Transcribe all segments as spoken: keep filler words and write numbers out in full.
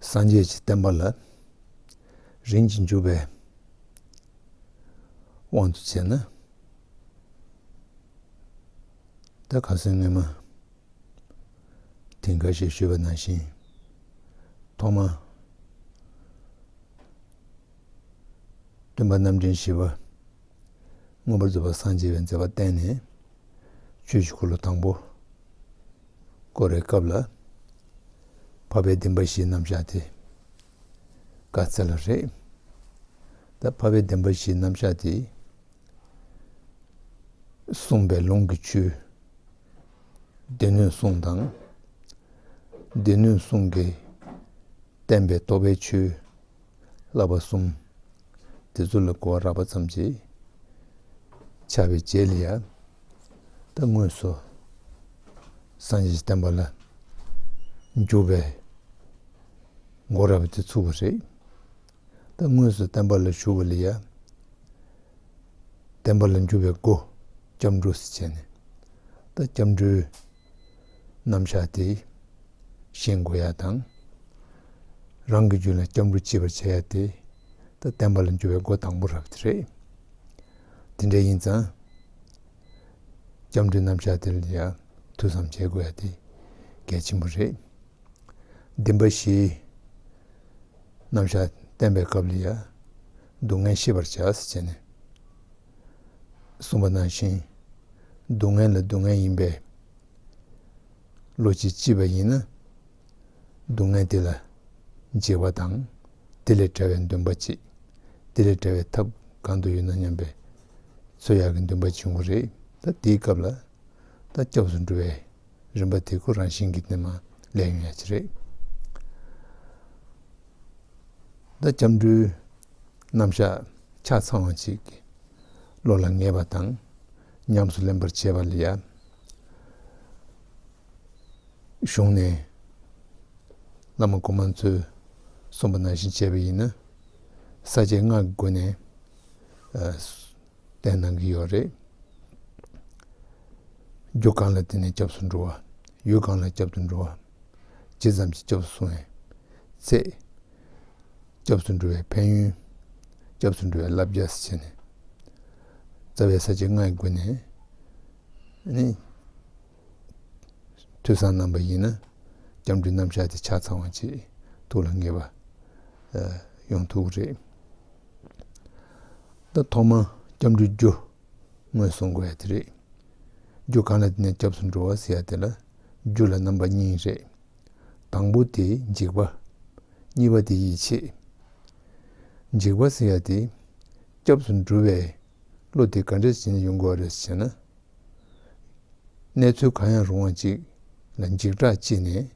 སངས་རྒྱས་ཀྱི་བསྟན་པ་ལ་རིམ་གྱིས་འཇུག་པའི་དབང་དུ་བྱས་ན། ད་ཁ་སང་སྔོན་མ་དེང་ག་ཞེས་ཞུས་པ་ནང་བཞིན། ཐོག་མ་སྟོན་པ་རྣམ་འདྲེན་བཞི་པ་མངོན་པར་རྫོགས་པར་སངས་རྒྱས་པའི་མཛད་པ་བསྟན་ནས། ཆོས་ཀྱི་འཁོར་ལོ་དང་པོ་བསྐོར་བའི་སྐབས་ལ། འཕགས་པའི་བདེན་པ་བཞིའི་རྣམ་གཞག་དེ་བཀའ་སྩལ་བ་རེད། ད་འཕགས་པའི་བདེན་པ་བཞིའི་རྣམ་གཞག་དེ། གསུངས་པའི་ལུང་གི་ཆོས། སྡེ་སྣོད་གསུམ་དང་། སྡེ་སྣོད་གསུམ་གྱིས་བསྟན་པའི་རྟོགས་པའི་ཆོས་བསླབ་པ་གསུམ། དེ་ཚོ་ལ་གོ་བ་རག་པ་ཙམ་གྱིས་ཁྱབ་པའི་རྗེས་ལ་ཡ། ད་དངོས་སུ་སངས་རྒྱས་ཀྱི་བསྟན་པ་ལ་འཇུག་པའི་སྒོ་ར་བ་དེ་ཚུགས་པ་རེད། ད་དངོས་སུ་བསྟན་པ་ལ་ཞུགས་པ་ལ་ཡ། བསྟན་པ་ལ་འཇུག་པའི་སྒོ། སྐྱབས་འགྲོ་ཟེར་བྱས་ནས། ད་སྐྱབས་འགྲོའི་རྣམ་གཞག་དེ་ཤེས་དགོས་ཡ་དང་། རང་གི་རྒྱུད་ལ་སྐྱབས་འགྲོ་སྐྱེ་བར་བྱེད་ཡ་དེ། ད་བསྟན་པ་ལ་འཇུག་པའི་སྒོ་དང་པོ་ར་བ་དེ་རེད། དེ་འདྲ་ཡིན་ཙང་། སྐྱབས་འགྲོའི་རྣམ་གཞག་དེ་ལ་ཡ་ཐོས་བསམ་བྱེད་དགོས་ཡ་དེ་གལ་ཆེན་པོ་རེད། བདེན་པ་བཞིའི་རྣམ་གཞག་བསྟན་པའི་སྐབས་ལ་ཡ། སྡུག་བསྔལ་ཤེས་པར་བྱ་ཟེར་བྱས་ནས་གསུངས་པ་ནང་བཞིན། སྡུག་བསྔལ་ལ་སྡུག་བསྔལ་ཡིན་པའི་བློ་གཅིག་སྐྱེས་པ་ཡིན་ན། སྡུག་བསྔལ་དེ་ལ་འཇིགས་པ་དང་། དེ་ལས་བྲལ་བའི་འདུན་པ་གཅིག་དེ་ལས་བྲལ་བའི་ཐབས་གང་དུ་ཡོད་ན་སྙམ་པའི་འཚོལ་ཡག་གི་འདུན་པ་བྱུང་གི་རེད། ད་དེའི་སྐབས་ལ། ད་སྐྱབས་སུ་འགྲོ་བའི་རིམ་པ་དེ་ཁོ་རང་བཞིན་གྱིས་ནས་མར་ལས་ཡོང་ཡ་ཅིག་རེད། ད་སྐྱབས་འགྲོའི་རྣམ་གཞག་ཆ་ཚང་བ་ཅིག་བློ་ལ་ངེས་པ་དང་། ཉམས་སུ་ལེན་པར་བྱེད་པ་ལ་ཡ། གཞུང་ནས་བླ་མ་གོང་མ་ཚོས་གསུངས་པ་ནང་བཞིན་བྱས་པ་ཡིན་ན། ས་བཅད་ལྔ་གི་སྒོ་ནས། ཨ། བསྟན་གནང་གི་ཡོད་རེད། རྒྱུ་གང་ལ་བརྟེན་ནས་སྐྱབས་སུ་འགྲོ་བ། ཡུལ་གང་ལ་སྐྱབས་སུ་འགྲོ་བ། ཇི་ཙམ་གྱིས་སྐྱབས་སུ་སོང་བའི་ཚེ། སྐྱབས་སུ་འགྲོ་བའི་ཕན་ཡོན། སྐྱབས་སུ་འགྲོ་བའི་བསླབ་བྱ་ཟེར་བྱས་ནས། རྩ་བའི་ས་བཅད་ལྔའི་སྒོ་ནས་ནི། ཐོས་བསམ་གནང་པ་ཡིན་ན། སྐྱབས་འགྲོའི་རྣམ་གཞག་དེ་ཆ་ཚང་བ་ཅིག་ཐུགས་ལ་ངེས་པ་ཡོང་ཐུབ་ཀྱི་རེད། ད་ཐོག་མ་སྐྱབས་འགྲོའི་རྒྱུ་ངོས་བཟུང་དགོས་ཡ་དེ་རེད། རྒྱུ་གང་ལ་བརྟེན་ནས་སྐྱབས་སུ་འགྲོ་བ་ཟེར་ཡ་དེ་ལ་རྒྱུ་ལ་རྣམ་པ་གཉིས་རེད། དང་པོ་དེ་འཇིགས་པ། གཉིས་པ་དེ་ཡིད་ཆེས། འཇིགས་པ་ཟེར་ཡ་དེ་སྐྱབས་སུ་འགྲོ་བའི་བློ་དེ་ག་འདྲ་བྱས་ནས་ཡོང་དགོས་པ་རེད་ཟེར་ན། གནས་ཚུལ་གང་ཡང་རུང་བ་ཅིག་ལ་འཇིགས་སྐྲག་སྐྱེས་ནས།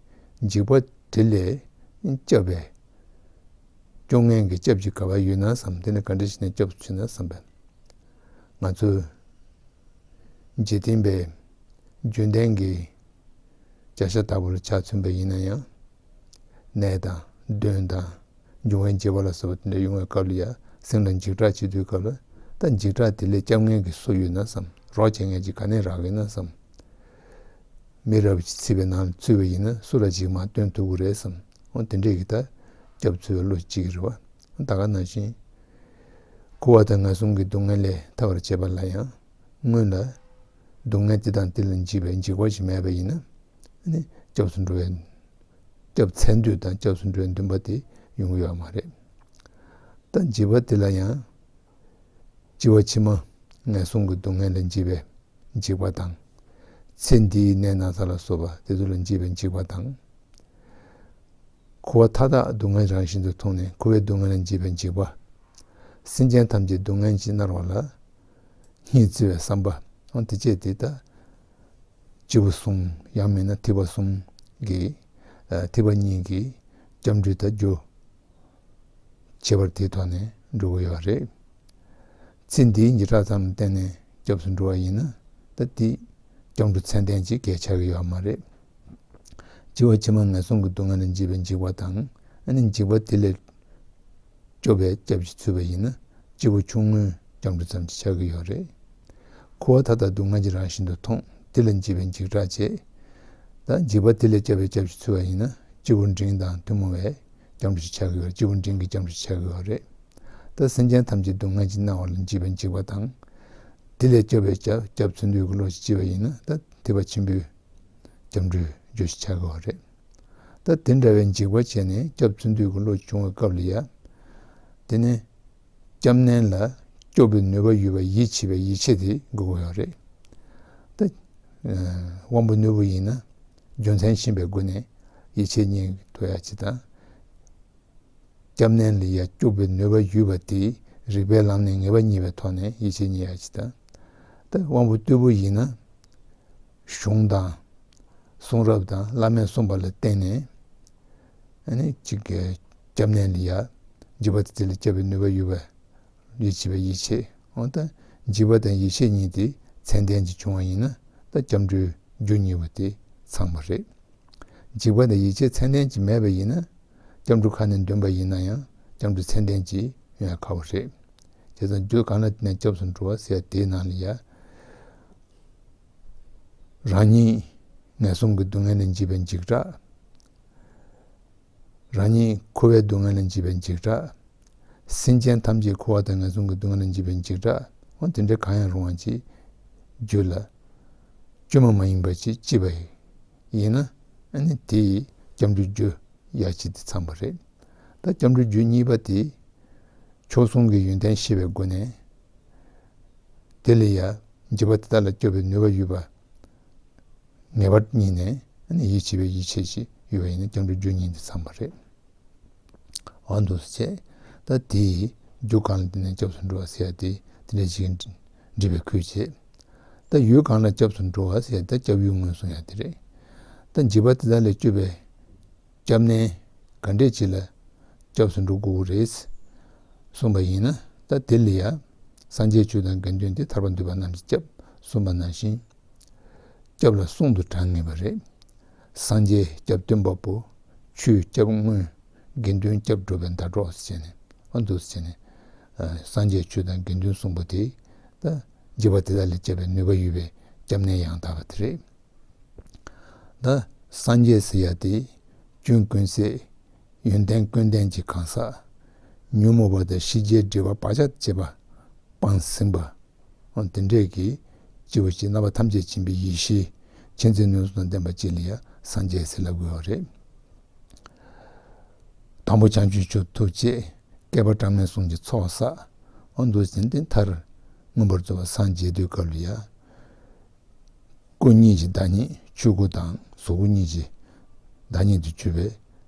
འཇིགས་པ་དེ་ལས་སྐྱབས་པའི་སྐྱོབ་མཁན་གྱི་སྐྱབས་ཅིག་ག་པར་ཡོད་ན་བསམ། དེ་ནི་ག་འདྲ་ཞིག་ནས་སྐྱབས་སུ་མཆི་ན་བསམ་པས། ང་ཚོས་འཇིག་རྟེན་པའི་རྒྱུན་ལྡན་གྱི་བྱ་བཞག་ལྟ་བུ་ལ་ཆ་མཚོན་པ་ཡིན་ན་ཡང་། ནད་དང་གདོན་དང་། འབྱུང་བའི་འཇིགས་པ་ལ་སོགས་པ་དེ་འདྲ་ཡོང་བའི་སྐབས་ལ་ཡང་སེམས་ལ་འཇིགས་སྐྲག་སྐྱེ་དུས་སྐབས་ལ། ད་འཇིགས་སྐྲག་དེ་ལས་སྐྱབས་མཁན་གྱི་སུ་ཡོད་ན་བསམ། རོགས་བྱེད་མཁན་ཅིག་ག་ནས་རག་གི་ན་བསམ། མི་རབས་ཀྱི་ཚིག་པའི་ནང་ལ་ཚུད་པ་ཡིན་ན་སུ་ལ་ཅིག་མར་སྟོན་ཐུབ་ཀྱི་རེད་བསམ། འོ་དེ་འདྲས་ཀྱི་ད་སྐྱབས་འཚོལ་བའི་བློ་ཅིག་རེད་བ། ད་ག་ནང་བཞིན། འཁོར་བ་དང་ངན་སོང་གི་སྡུག་བསྔལ་ལས་ཐར་བར་བྱེད་པ་ལ་ཡང་། སྔོན་ལ་སྡུག་བསྔལ་དེ་དང་དེ་ལ་འཇིགས་པའི་འཇིགས་པ་ཞིག་མེད་པ་ཡིན་ན། ནི་སྐྱབས་སུ་འགྲོ་བའི། སྐྱབས་འཚོལ་འདོད་དང་སྐྱབས་སུ་འགྲོ་བའི་འདུན་པ་དེ་ཡོང་གི་ཡོད་མ་རེད། ད་འཇིགས་པ་དེ་ལ་ཡང་། འཆི་བ་ཕྱི་མ་ངན་སོང་གི་སྡུག་བསྔལ་ལས་འཇིགས་པའི་འཇིགས་པ་དང་། ཚེ་འདིའི་ནད་ན་ཚ་ལ་སོགས་པ་དེ་ཚོ་ལས་འཇིགས་པའི་འཇིགས་པ་དང་། འཁོར་བ་མཐའ་དག་སྡུག་བསྔལ་རང་བཞིན་དུ་མཐོང་ནས་འཁོར་བའི་སྡུག་བསྔལ་ལས་འཇིགས་པའི་འཇིགས་པ། སེམས་ཅན་ཐམས་ཅད་སྡུག་བསྔལ་གྱིས་མནར་བ་ལ་སྙིང་བརྩེ་བའི་བསམ་པ། འོ་དེ་བཅས་དེ་ལྟ། སྐྱེས་བུ་གསུམ། ཡང་མིན་ན་ཐེག་པ་གསུམ་གྱི། ཨ། ཐེག་པ་གཉིས་ཀྱི་སྐྱབས་འགྲོའི་ད་རྒྱུ། ཁྱད་པར་དེའི་ཐོག་ནས་འགྲོ་གི་ཡོད་རེད། ཚེ་འདིའི་འཇིགས་སྐྲག་ཙམ་ལ་བརྟེན་ནས་སྐྱབས་སུ་འགྲོ་བ་ཡིན་ན། ད་དེ་སྐྱབས་འགྲོ་ཚད་ལྡན་ཅིག་གས་ཆགས་ཀྱི་ཡོད་མ་རེད། འཆི་བ་ཕྱི་མ་ངན་སོང་གི་སྡུག་བསྔལ་ལས་འཇིགས་པའི་འཇིགས་པ་དང་། ཨ་ནི་འཇིགས་པ་དེ་ལས་སྐྱོབ་པའི་སྐྱབས་ཅིག་འཚོལ་བ་ཡིན་ན། སྐྱེས་བུ་ཆུང་ངུའི་སྐྱབས་འགྲོ་ཙམ་ཅིག་ཆགས་ཀྱི་ཡོད་རེད། འཁོར་བ་མཐའ་དག་སྡུག་བསྔལ་གྱི་རང་བཞིན་དུ་མཐོང་། དེ་ལས་འཇིགས་པའི་འཇིགས་སྐྲག་བྱེད། ད་འཇིགས་པ་དེ་ལས་སྐྱོབ་པའི་སྐྱབས་ཅིག་འཚོལ་བ་ཡིན་ན། སྐྱེས་བུ་འབྲིང་དང་ཐུན་མོང་བའི་ སྐྱབས་འགྲོ་ཞིག་ཆགས་ཀྱི་ཡོད་རེད། སྐྱེས་བུ་འབྲིང་གི་སྐྱབས་འགྲོ་ཞིག་ཆགས་ཀྱི་ཡོད་རེད། ད་སེམས་ཅན་ཐམས་ཅད་སྡུག་བསྔལ་གྱིས་མནར་བ་ལ་འཇིགས་པའི་འཇིགས་པ་དང་། དེ་ལས་སྐྱོབ་པའི་སྐྱབས་སྐྱབས་བརྩོན་འགྲུས་ཀྱི་བློ་ཞིག་སྐྱེས་པ་ཡིན་ན། ད་ཐེག་པ་ཆེན་པོའི་སྐྱབས་འགྲོའི་རྒྱུ་ཞིག་ཆགས་ཀྱི་ཡོད་རེད། ད་དེ་འདྲ་བའི་འཇིགས་པ་བྱས་ནས་སྐྱབས་བརྩོན་འགྲུས་ཀྱི་བློ་བྱུང་བའི་སྐབས་ལ་ཡ། དེ་ནས་སྐྱབས་གནས་ལ་སྐྱོབ་པའི་ནུས་པ་ཡོད་པ་ཡིད་ཆེས་པའི་ཡིད་ཆེས་དེ་དགོས་ཀྱི་ཡོད་རེད། ད་དབང་པོ་རྣོན་པོ་ཡིན་ན་རྒྱུ་མཚན་ཤེས་པའི་སྒོ་ནས་ཡིད་ཆེས་རྙེད་ཐུབ་ཡ་ཅིག་དང་། སྐྱབས་གནས་ལ་ཡ་སྐྱོབ་པའི་ནུས་པ་ཡོད་པ་དེ་རིགས་པའི་ལམ་ནས་ངེས་པ་རྙེད་པའི་ཐོག་ནས་ཡིད་ཆེས་རྙེད་ཡ་ཅིག་དང་། ད་དབང་པོ་རྟུལ་པོ་ཡིན་ན། གཞུང་དང་། གསུང་རབ་དང་བླ་མས་གསུངས་པ་ལ་བརྟེན་ནས། ཨ་ནི་གཅིག་གི་སྐྱབས་གནས་ལ་ཡ། འཇིགས་པ་དེ་ལས་སྐྱོབ་པའི་ནུས་པ་ཡོད་པ། ཡིད་ཆེས་པའི་ཡིད་ཆེས། འོ་ད། འཇིགས་པ་དང་ཡིད་ཆེས་གཉིས་དེ་ཚད་ལྡན་གྱི་བྱུང་བ་ཡིན་ན། ད་སྐྱབས་འགྲོའི་རྒྱུ་གཉིས་པོ་དེ་ཚང་བ་རེད། འཇིགས་པ་དང་ཡིད་ཆེས་ཚད་ལྡན་གྱི་མེད་པ་ཡིན་ན། སྐྱབས་འགྲོ་ཁ་ནས་འདོན་པ་ཡིན་ན་ཡང་སྐྱབས་འགྲོ་ཚད་ལྡན་གྱི་ཡོང་ཡ་ཁག་པོ་རེད། བྱས་ཙང་རྒྱུ་གང་ལ་བརྟེན་ནས་སྐྱབས་སུ་འགྲོ་བ་ཟེར་ཡ་དེའི་ནང་ལ་ཡ། རང་ཉིད་ངན་སོང་གི་སྡུག་བསྔལ་ལས་འཇིགས་པའི་འཇིགས་སྐྲག་རང་ཉིད་འཁོར་བའི་སྡུག་བསྔལ་ལས་འཇིགས་པའི་འཇིགས་སྐྲག་སེམས་ཅན་ཐམས་ཅད་འཁོར་བ་དང་ངན་སོང་གི་སྡུག་བསྔལ་ལས་འཇིགས་པའི་འཇིགས་སྐྲག་འོ་དེ་འདྲ་གང་ཡང་རུང་བ་ཅིག་རྒྱུད་ལ་བཅོས་མ་མ་ཡིན་པ་ཅིག་སྐྱེས་པ་ཡིན་ན། ཨ་ནི་དེ་ཡི་སྐྱབས་འགྲོའི་རྒྱུ་ཡ་གཅིག་དེ་ཚང་བ་རེད། ད་སྐྱབས་འགྲོའི་རྒྱུ་གཉིས་པ་དེ། མཆོག་ཟུང་གི་ཡོན་ཏན་ཤེས་པའི་སྒོ་ནས། དེ་ལ་ཡ། འཇིགས་པ་དེ་དག་ལས་སྐྱོབ་པའི་ནུས་པ་ཡོད་པ། ངེས་པར་རྙེད་ནས་ཡིད་ཆེས་པའི་ཡིད་ཆེས་ཤིག་ཡོད་པ་ཡིན་ན་སྐྱབས་འགྲོའི་རྒྱུ་གཉིས་འདི་ཚང་བ་རེད། འོ་འདུག་སེ་བྱས། ད་དེ་ཡི་རྒྱུ་གང་ལ་བརྟེན་ནས་སྐྱབས་སུ་འགྲོ་བ་ཟེར་ཡ་དེ་དེ་འདྲ་ཞིག་འགྲིག་པའི་ཁུལ་བྱས། ད་ཡུལ་གང་ལ་སྐྱབས་སུ་འགྲོ་བ་ཟེར་ཡ་ད་སྐྱབས་ཡུལ་སྔོན་སོང་ཡ་དེ་རེད། ད་འཇིགས་པ་དེ་དག་ལས་སྐྱོབ་པའི་སྐྱབས་གནས་ག་འདྲས་ཅིག་ལ་སྐྱབས་སུ་འགྲོ་དགོས་རེད་གསུངས་པ་ཡིན་ན། ད་དེ་ལ་ཡ། སངས་རྒྱས་ཆོས་དང་དགེ་འདུན་ཏེ། ཐར་པ་འདོད་པ་རྣམས་ཀྱི་སྐྱབས་གསུངས་པ་ནང་བཞིན། སྐྱབས་ལ་གསུང་དུ་དྲང་ངེས་པ་རེད། སངས་རྒྱས་སྐྱབས་སྟོན་པ་པོ། ཆོས་སྐྱབས་དངོས། དགེ་འདུན་སྐྱབས་སྒྲུབ་པའི་ཟླ་གྲོགས་ཟེར་ནས། ཨ་འདུག་ཟེར་ནས། སངས་རྒྱས་ཆོས་དང་དགེ་འདུན་གསུམ་པོ་དེ། ད་འཇིགས་པ་དེ་དག་ལས་སྐྱོབ་པའི་ནུས་པ་ཡོད་པའི་སྐྱབས་གནས་ཡང་དག་པ་དེ་རེད། ད་སངས་རྒྱས་ཟེར་ཡ་དེ། སྐྱོན་ཀུན་ཟད། ཡོན་ཏན་ཀུན་ལྡན་གྱི་གང་ཟག་ཉོན་མོངས་པ་དང་ཤེས་བྱའི་སྒྲིབ་པ་བག་ཆགས་བཅས་པ་སྤངས་ཟིན་པ། འོ་དེ་འདྲས་ཀྱི་སྤྱི་བོ་སྤྱི་རྣམ་པ་ཐམས་ཅད་མཁྱེན་པའི་ཡེ་ཤེས་མཁྱེན་བརྩེ་ནུས་གསུམ་དང་ལྡན་པ་ཅིག་ལ་ཡ་སངས་རྒྱས་ཟེར་ལབ་དགོས་པ་རེད། དང་པོ་བྱང་ཆུབ་མཆོག་ཐུགས་བསྐྱེད། བསྐལ་པ་གྲངས་མེད་གསུམ་གྱི་ཚོགས་བསགས། འོ་འདུག་ཟེར་ཏེ་མཐར་མངོན་པར་རྫོགས་པར་སངས་རྒྱས་དུས་སྐབས་ལ་ཡ། སྐུ་གཉིས་ཀྱི་བདག་ཉིད་ཆོས་སྐུ་དང་གཟུགས་སྐུ་གཉིས་ཀྱི་བདག་ཉིད་དུ་གྱུར་པའི་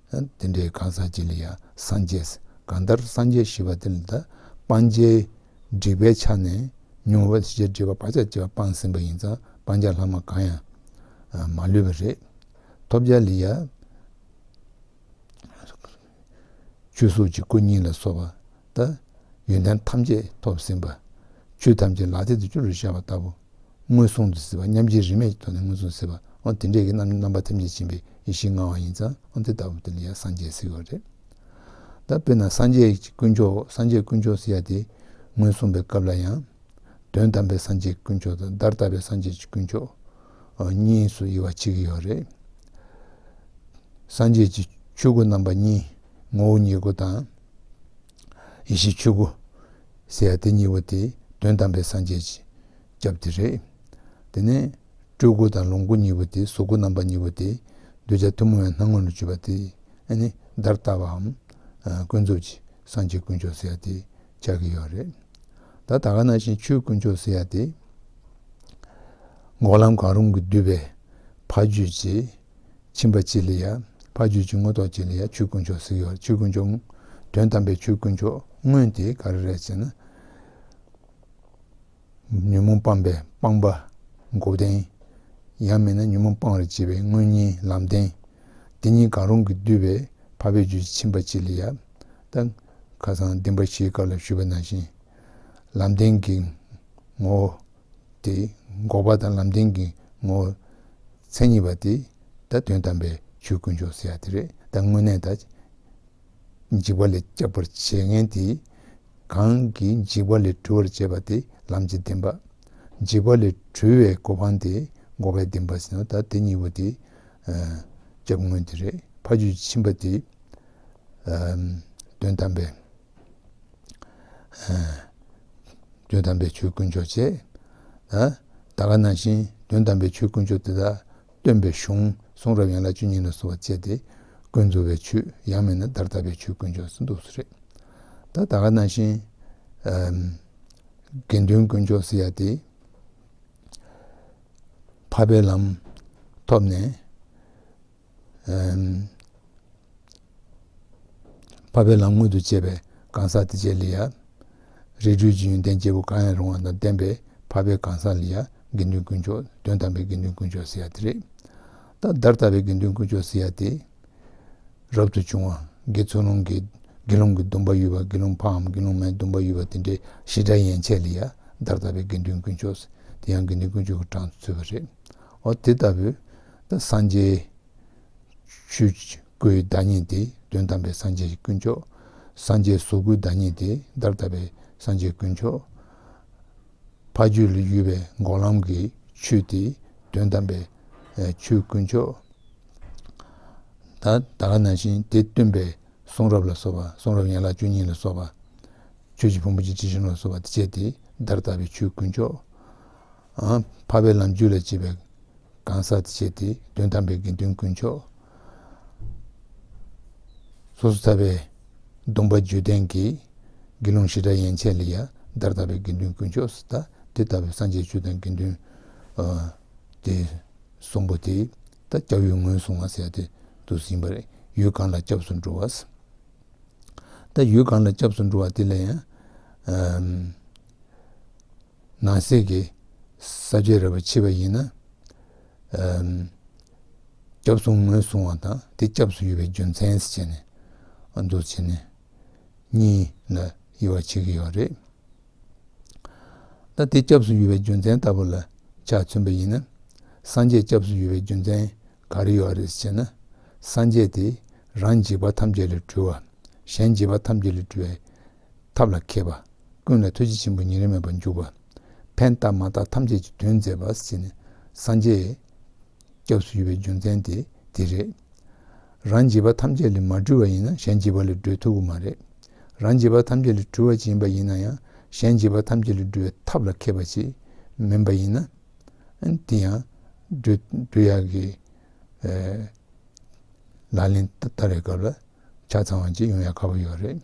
དེ་འདྲའི་གང་ཟག་ཅིག་ལ་ཡང་སངས་རྒྱས། གང་ལྟར་སངས་རྒྱས་ཞེས་པ་དེ་ལ་ད་སྤང་བྱའི་སྒྲིབ་པའི་ཆ་ནས་ཉོན་མོངས་པ་ཤེས་བྱའི་སྒྲིབ་པ་བག་ཆགས་བཅས་པ་སྤངས་ཟིན་པ་ཡིན་ཙང་སྤང་བྱ་ལྷག་མ་གང་ཡང་མ་ལུས་པ་རེད། ཐོབ་བྱ་ལ་ཡང་ཆོས་གཟུགས་ཀྱི་སྐུ་གཉིས་ལ་སོགས་པ་ད་ཡོན་ཏན་ཐམས་ཅད་ཐོབ་ཟིན་པ། ཆོས་ཐམས་ཅད་ལག་མཐིལ་དུ་གྱུར་པར་ཤར་བ་ལྟ་བུ། མངོན་སུམ་དུ་གཟིགས་པ་མཉམ་རྗེས་རིས་མེད་ཀྱི་ཐོག་ནས་མངོན་སུམ་གཟིགས་པ་འོ་དེ་འདྲས་ཀྱི་རྣམ་རྣམ་པ་ཐམས་ཅད་མཁྱེན་པའི་ཡེ་ཤེས་མངའ་བ་ཡིན་ཙང་འོ་དེ་ལྟ་བུ་དེ་ལ་ཡང་སངས་རྒྱས་ཟེར་བ་རེད། ད་དཔེར་ན་སངས་རྒྱས་ཀྱི་དཀོན་མཆོག་སངས་རྒྱས་དཀོན་མཆོག་ཟེར་ཡ་དེ་ངོས་བཟུང་བའི་སྐབས་ལ་ཡང་དོན་དམ་པའི་སངས་རྒྱས་དཀོན་མཆོག་དང་བརྡ་རྟགས་པའི་སངས་རྒྱས་ཀྱི་དཀོན་མཆོག་གཉིས་སུ་དབྱེ་བ་ཕྱེ་གི་ཡོད་རེད། སངས་རྒྱས་ཀྱི་ཆོས་སྐུ་རྣམ་པ་གཉིས་ངོ་བོ་ཉིད་སྐུ་དང་། ཡེ་ཤེས་ཆོས་སྐུ་ཟེར་ཡ་དེ་གཉིས་པོ་དེ་དོན་དམ་པའི་སངས་རྒྱས་ཀྱི་སྐྱབས་དེ་རེད། དེ་ནས་སྤྲུལ་སྐུ་དང་ལོངས་སྐུ་གཉིས་པོ་དེ་གཟུགས་སྐུ་རྣམ་པ་གཉིས་པོ་དེ་གདུལ་བྱ་ཐུན་མོང་བའི་སྣང་ངོ་ལ་གྱུར་པ་དེ་ཨ་ནི་བརྡ་རྟགས་པའམ་ཀུན་རྫོབ་ཀྱི་སངས་རྒྱས་དཀོན་མཆོག་ཟེར་ཡ་དེ་ཆགས་ཀྱི་ཡོད་རེད། ད་ད་ག་ནང་བཞིན་ཆོས་དཀོན་མཆོག་ཟེར་ཡ་དེ་འགོག་ལམ་གང་རུང་གིས་བསྡུས་པའི་ཕ་རྒྱུད་ཀྱི་ཁྱིམ་པ་གཅིག་ལ་ཡ། ཕ་རྒྱུད་ཀྱི་མངོན་རྟོགས་གཅིག་ལ་ཡ་ཆོས་དཀོན་མཆོག་ཟེར་གྱི་ཡོད། ཆོས་དཀོན་མཆོག་དོན་དམ་པའི་ཆོས་དཀོན་མཆོག་དངོས་དེ་ག་རེ་རེད་ཟེར་ན། ཉོན་མོངས་སྤངས་པའི་སྤངས་པ་འགོག་བདེན། ཡང་མིན་ན་ཉོན་མོངས་སྤང་བར་བྱེད་པའི་དངོས་གཉེན་ལམ་བདེན། དེ་གཉིས་གང་རུང་གིས་བསྡུས་པའི་ཕ་རྒྱུད་ཀྱི་ཁྱིམ་པ་གཅིག་ལ་ཡ། ད་ཁ་སང་བདེན་པ་བཞིའི་སྐབས་ལ་ཞུས་པ་ནང་བཞིན། ལམ་བདེན་གྱི་ངོ་བོ། དེ་འགོག་པ་དང་ལམ་བདེན་གྱི་ངོ་བོ་མཚན་ཉིད་པ་དེ་ད་དོན་དམ་པའི་ཆོས་དཀོན་མཆོག་ཟེར་ཡ་དེ་རེད། ད་དངོས་གནས་ད་འཇིགས་པ་ལས་སྐྱོབ་པར་བྱེད་མཁན་དེ་གང་གིས་འཇིགས་པ་ལས་གྲོལ་བར་བྱེད་པ་དེ་ལམ་གྱི་བདེན་པ། འཇིགས་པ་ལས་གྲོལ་བའི་གོ་འཕང་དེ་འགོག་པའི་བདེན་པ་ཟེར་ན་ད་དེ་གཉིས་པོ་དེ་སྐྱབས་དངོས་དེ་རེད། ཕ་རྒྱུད་ཀྱི་ཁྱིམ་པ་དེ་ དོན་དམ་པའི་དོན་དམ་པའི་ཆོས་དཀོན་མཆོག་བྱས། ད་ད་ག་ནང་བཞིན་དོན་དམ་པའི་ཆོས་དཀོན་མཆོག་དེ་དག་སྟོན་པའི་གཞུང་གསུང་རབ་ཡན་ལག་བཅུ་གཉིས་ལ་སོགས་པ་བཅས་ཏེ་ཀུན་རྫོབ་པའི་ཆོས། ཡང་མིན་ན་བརྡར་ལྟ་བའི་ཆོས་དཀོན་མཆོག་ཟེར་འདུག་སེ་རེད། ད་ད་ག་ནང་བཞིན་དགེ་འདུན་དཀོན་མཆོག་ཟེར་ཡ་དེ་འཕགས་པའི་ལམ་ཐོབ་ནས། འཕགས་པའི་ལམ་མངོན་དུ་བྱས་པའི་གང་ཟག་དེ་བཅས་ལ་ཡང་། རིགས་དྲུག་གི་ཡོན་ཏན་སྐྱེས་བུ་གང་ཡང་རུང་བ་དང་ལྡན་པའི་འཕགས་པའི་གང་ཟག་ལ་ཡང་དགེ་འདུན་དཀོན་མཆོག། དོན་དམ་པའི་དགེ་འདུན་དཀོན་མཆོག་ཟེར་ཡ་དེ་རེད། ད་བརྡར་ལྟ་བའི་དགེ་འདུན་དཀོན་མཆོག་ཟེར་ཡ་དེ། རབ་ཏུ་བྱུང་བ། དགེ་ཚུལ་སློང་གི་དགེ་སློང་གི་སྡོམ་པ་ཡོད་པ། དགེ་སློང་འཕགས་འམ་དགེ་སློང་མའི་སྡོམ་པ་ཡོད་པ་དེ་འདྲའི་ཞེ་དྲག་ཡན་ཆད་ལ་ཡང་བརྡར་ལྟ་བའི་དགེ་འདུན་དཀོན་མཆོག་ཟེར། དེ་ཡང་དགེ་འདུན་དཀོན་མཆོག་གི་གྲངས་སུ་ཚུད་པ་རེད། འོ་དེ་ལྟ་བུའི་ད་སངས་རྒྱས། ཆོས་སྐུའི་བདག་ཉིད་དེ། དོན་དམ་པའི་སངས་རྒྱས་ཀྱི་དཀོན་མཆོག། སངས་རྒྱས་གཟུགས་སྐུའི་བདག་ཉིད་དེ། བརྡར་ལྟ་བའི་སངས་རྒྱས་དཀོན་མཆོག། ཕ་རྒྱུད་ལ་ཡོད་པའི་འགོག་ལམ་གྱི་ཆོས་དེ། དོན་དམ་པའི་ཆོས་དཀོན་མཆོག། ད་ད་ག་ནང་བཞིན་དེ་སྟོན་པའི་གསུང་རབ་ལ་སོགས་པ། གསུང་རབ་ཡན་ལག་བཅུ་གཉིས་ལ་སོགས་པ། ཆོས་ཀྱི་ཕུང་པོ་ཅན་ཁྲི་བཞི་ལ་སོགས་པ་དེ་བཅས་དེ་བརྡར་ལྟ་བའི་ཆོས་དཀོན་མཆོག། འཕགས་པའི་ལམ་རྒྱུད་ལ་སྐྱེས་པའི་གང་ཟག་དེ་བཅས་དེ་དོན་དམ་པའི་དགེ་འདུན་དཀོན་མཆོག། སོ་སོ་ཐར་པའི་སྡོམ་པ་རྒྱུད་ལྡན་གྱི་དགེ་སློང་ཞེ་དྲག་ཡན་ཆད་ལ་ཡང་བརྡར་ལྟ་བའི་དགེ་འདུན་དཀོན་མཆོག་ཟེར། ད་དེ་ལྟ་བུའི་སངས་རྒྱས་ཆོས་དང་དགེ་འདུན་དེ་གསུམ་པོ་དེ་ད་སྐྱབས་ཡུལ་ངོས་བཟུང་བ་ཟེར་ཡ་དེ་འདུག་ཟིན་པ་རེད། ཡུལ་གང་ལ་སྐྱབས་སུ་འགྲོ་བ་ཟེར། ད་ཡུལ་གང་ལ་སྐྱབས་སུ་འགྲོ་བ་དེ་ལ་ཡང་། ནང་གསེས་ཀྱི་ས་བཅད་རེ་བ་ཕྱེ་བ་ཡིན་ན། སྐྱབས་སུ་ངོས་བཟུང་བ་དང་དེ་སྐྱབས་སུ་ཡོད་པའི་རྒྱུ་མཚན་ཟེར་བྱས་ནས་འདུག་བྱས་ནས་གཉིས་ལ་དབྱེ་བ་ཕྱེ་གི་ཡོད་རེད། ད་དེ་སྐྱབས་སུ་ཡོད་པའི་རྒྱུ་མཚན་ལྟ་བུ་ལ་ཆ་མཚོན་པ་ཡིན་ན། སངས་རྒྱས་སྐྱབས་སུ་ཡོད་པའི་རྒྱུ་མཚན་ག་རེ་ཡོད་རེད་ཟེར་ན། སངས་རྒྱས་དེ་རང་འཇིགས་པ་ཐམས་ཅད་ལས་གྲོལ་བ། གཞན་འཇིགས་པ་ཐམས་ཅད་ལས་གྲོལ་བའི་ཐབས་ལ་མཁས་པ། ཀུན་ལ་ཐུགས་རྗེ་ཆེན་པོ་ཉེ་རིང་མེད་པར་འཇུག་པ། ཕན་བཏགས་མ་བཏགས་ཐམས་ཅད་ཀྱི་དོན་མཛད་པ་ཟེར་ནས་སངས་རྒྱས་སྐྱབས་སུ་ཡོད་པའི་རྒྱུ་མཚན་དེ་དེ་རེད། རང་འཇིགས་པ་ཐམས་ཅད་ལས་མ་གྲོལ་བ་ཡིན་ན་གཞན་འཇིགས་པ་ལས་གྲོལ་ཐུབ་ཀྱི་མ་རེད། རང་འཇིགས་པ་ཐམས་ཅད་ལས་གྲོལ་བ་ཅིག་ཡིན་པ་ཡིན་ན་ཡང་གཞན་འཇིགས་པ་ཐམས་ཅད་ལས་གྲོལ་བའི་ཐབས་ལ་མཁས་པ་ཅིག་མིན་པ་ཡིན་ན། དེ་ཡང་གྲོལ་གྲོལ་ཡག་གི་ལག་ལེན་བསྟར་བའི་སྐབས་ལ་ཆ་ཚང་བ་ཅིག་ཡོང་ཡག་ཁག་པོ་ཡོད་རེད།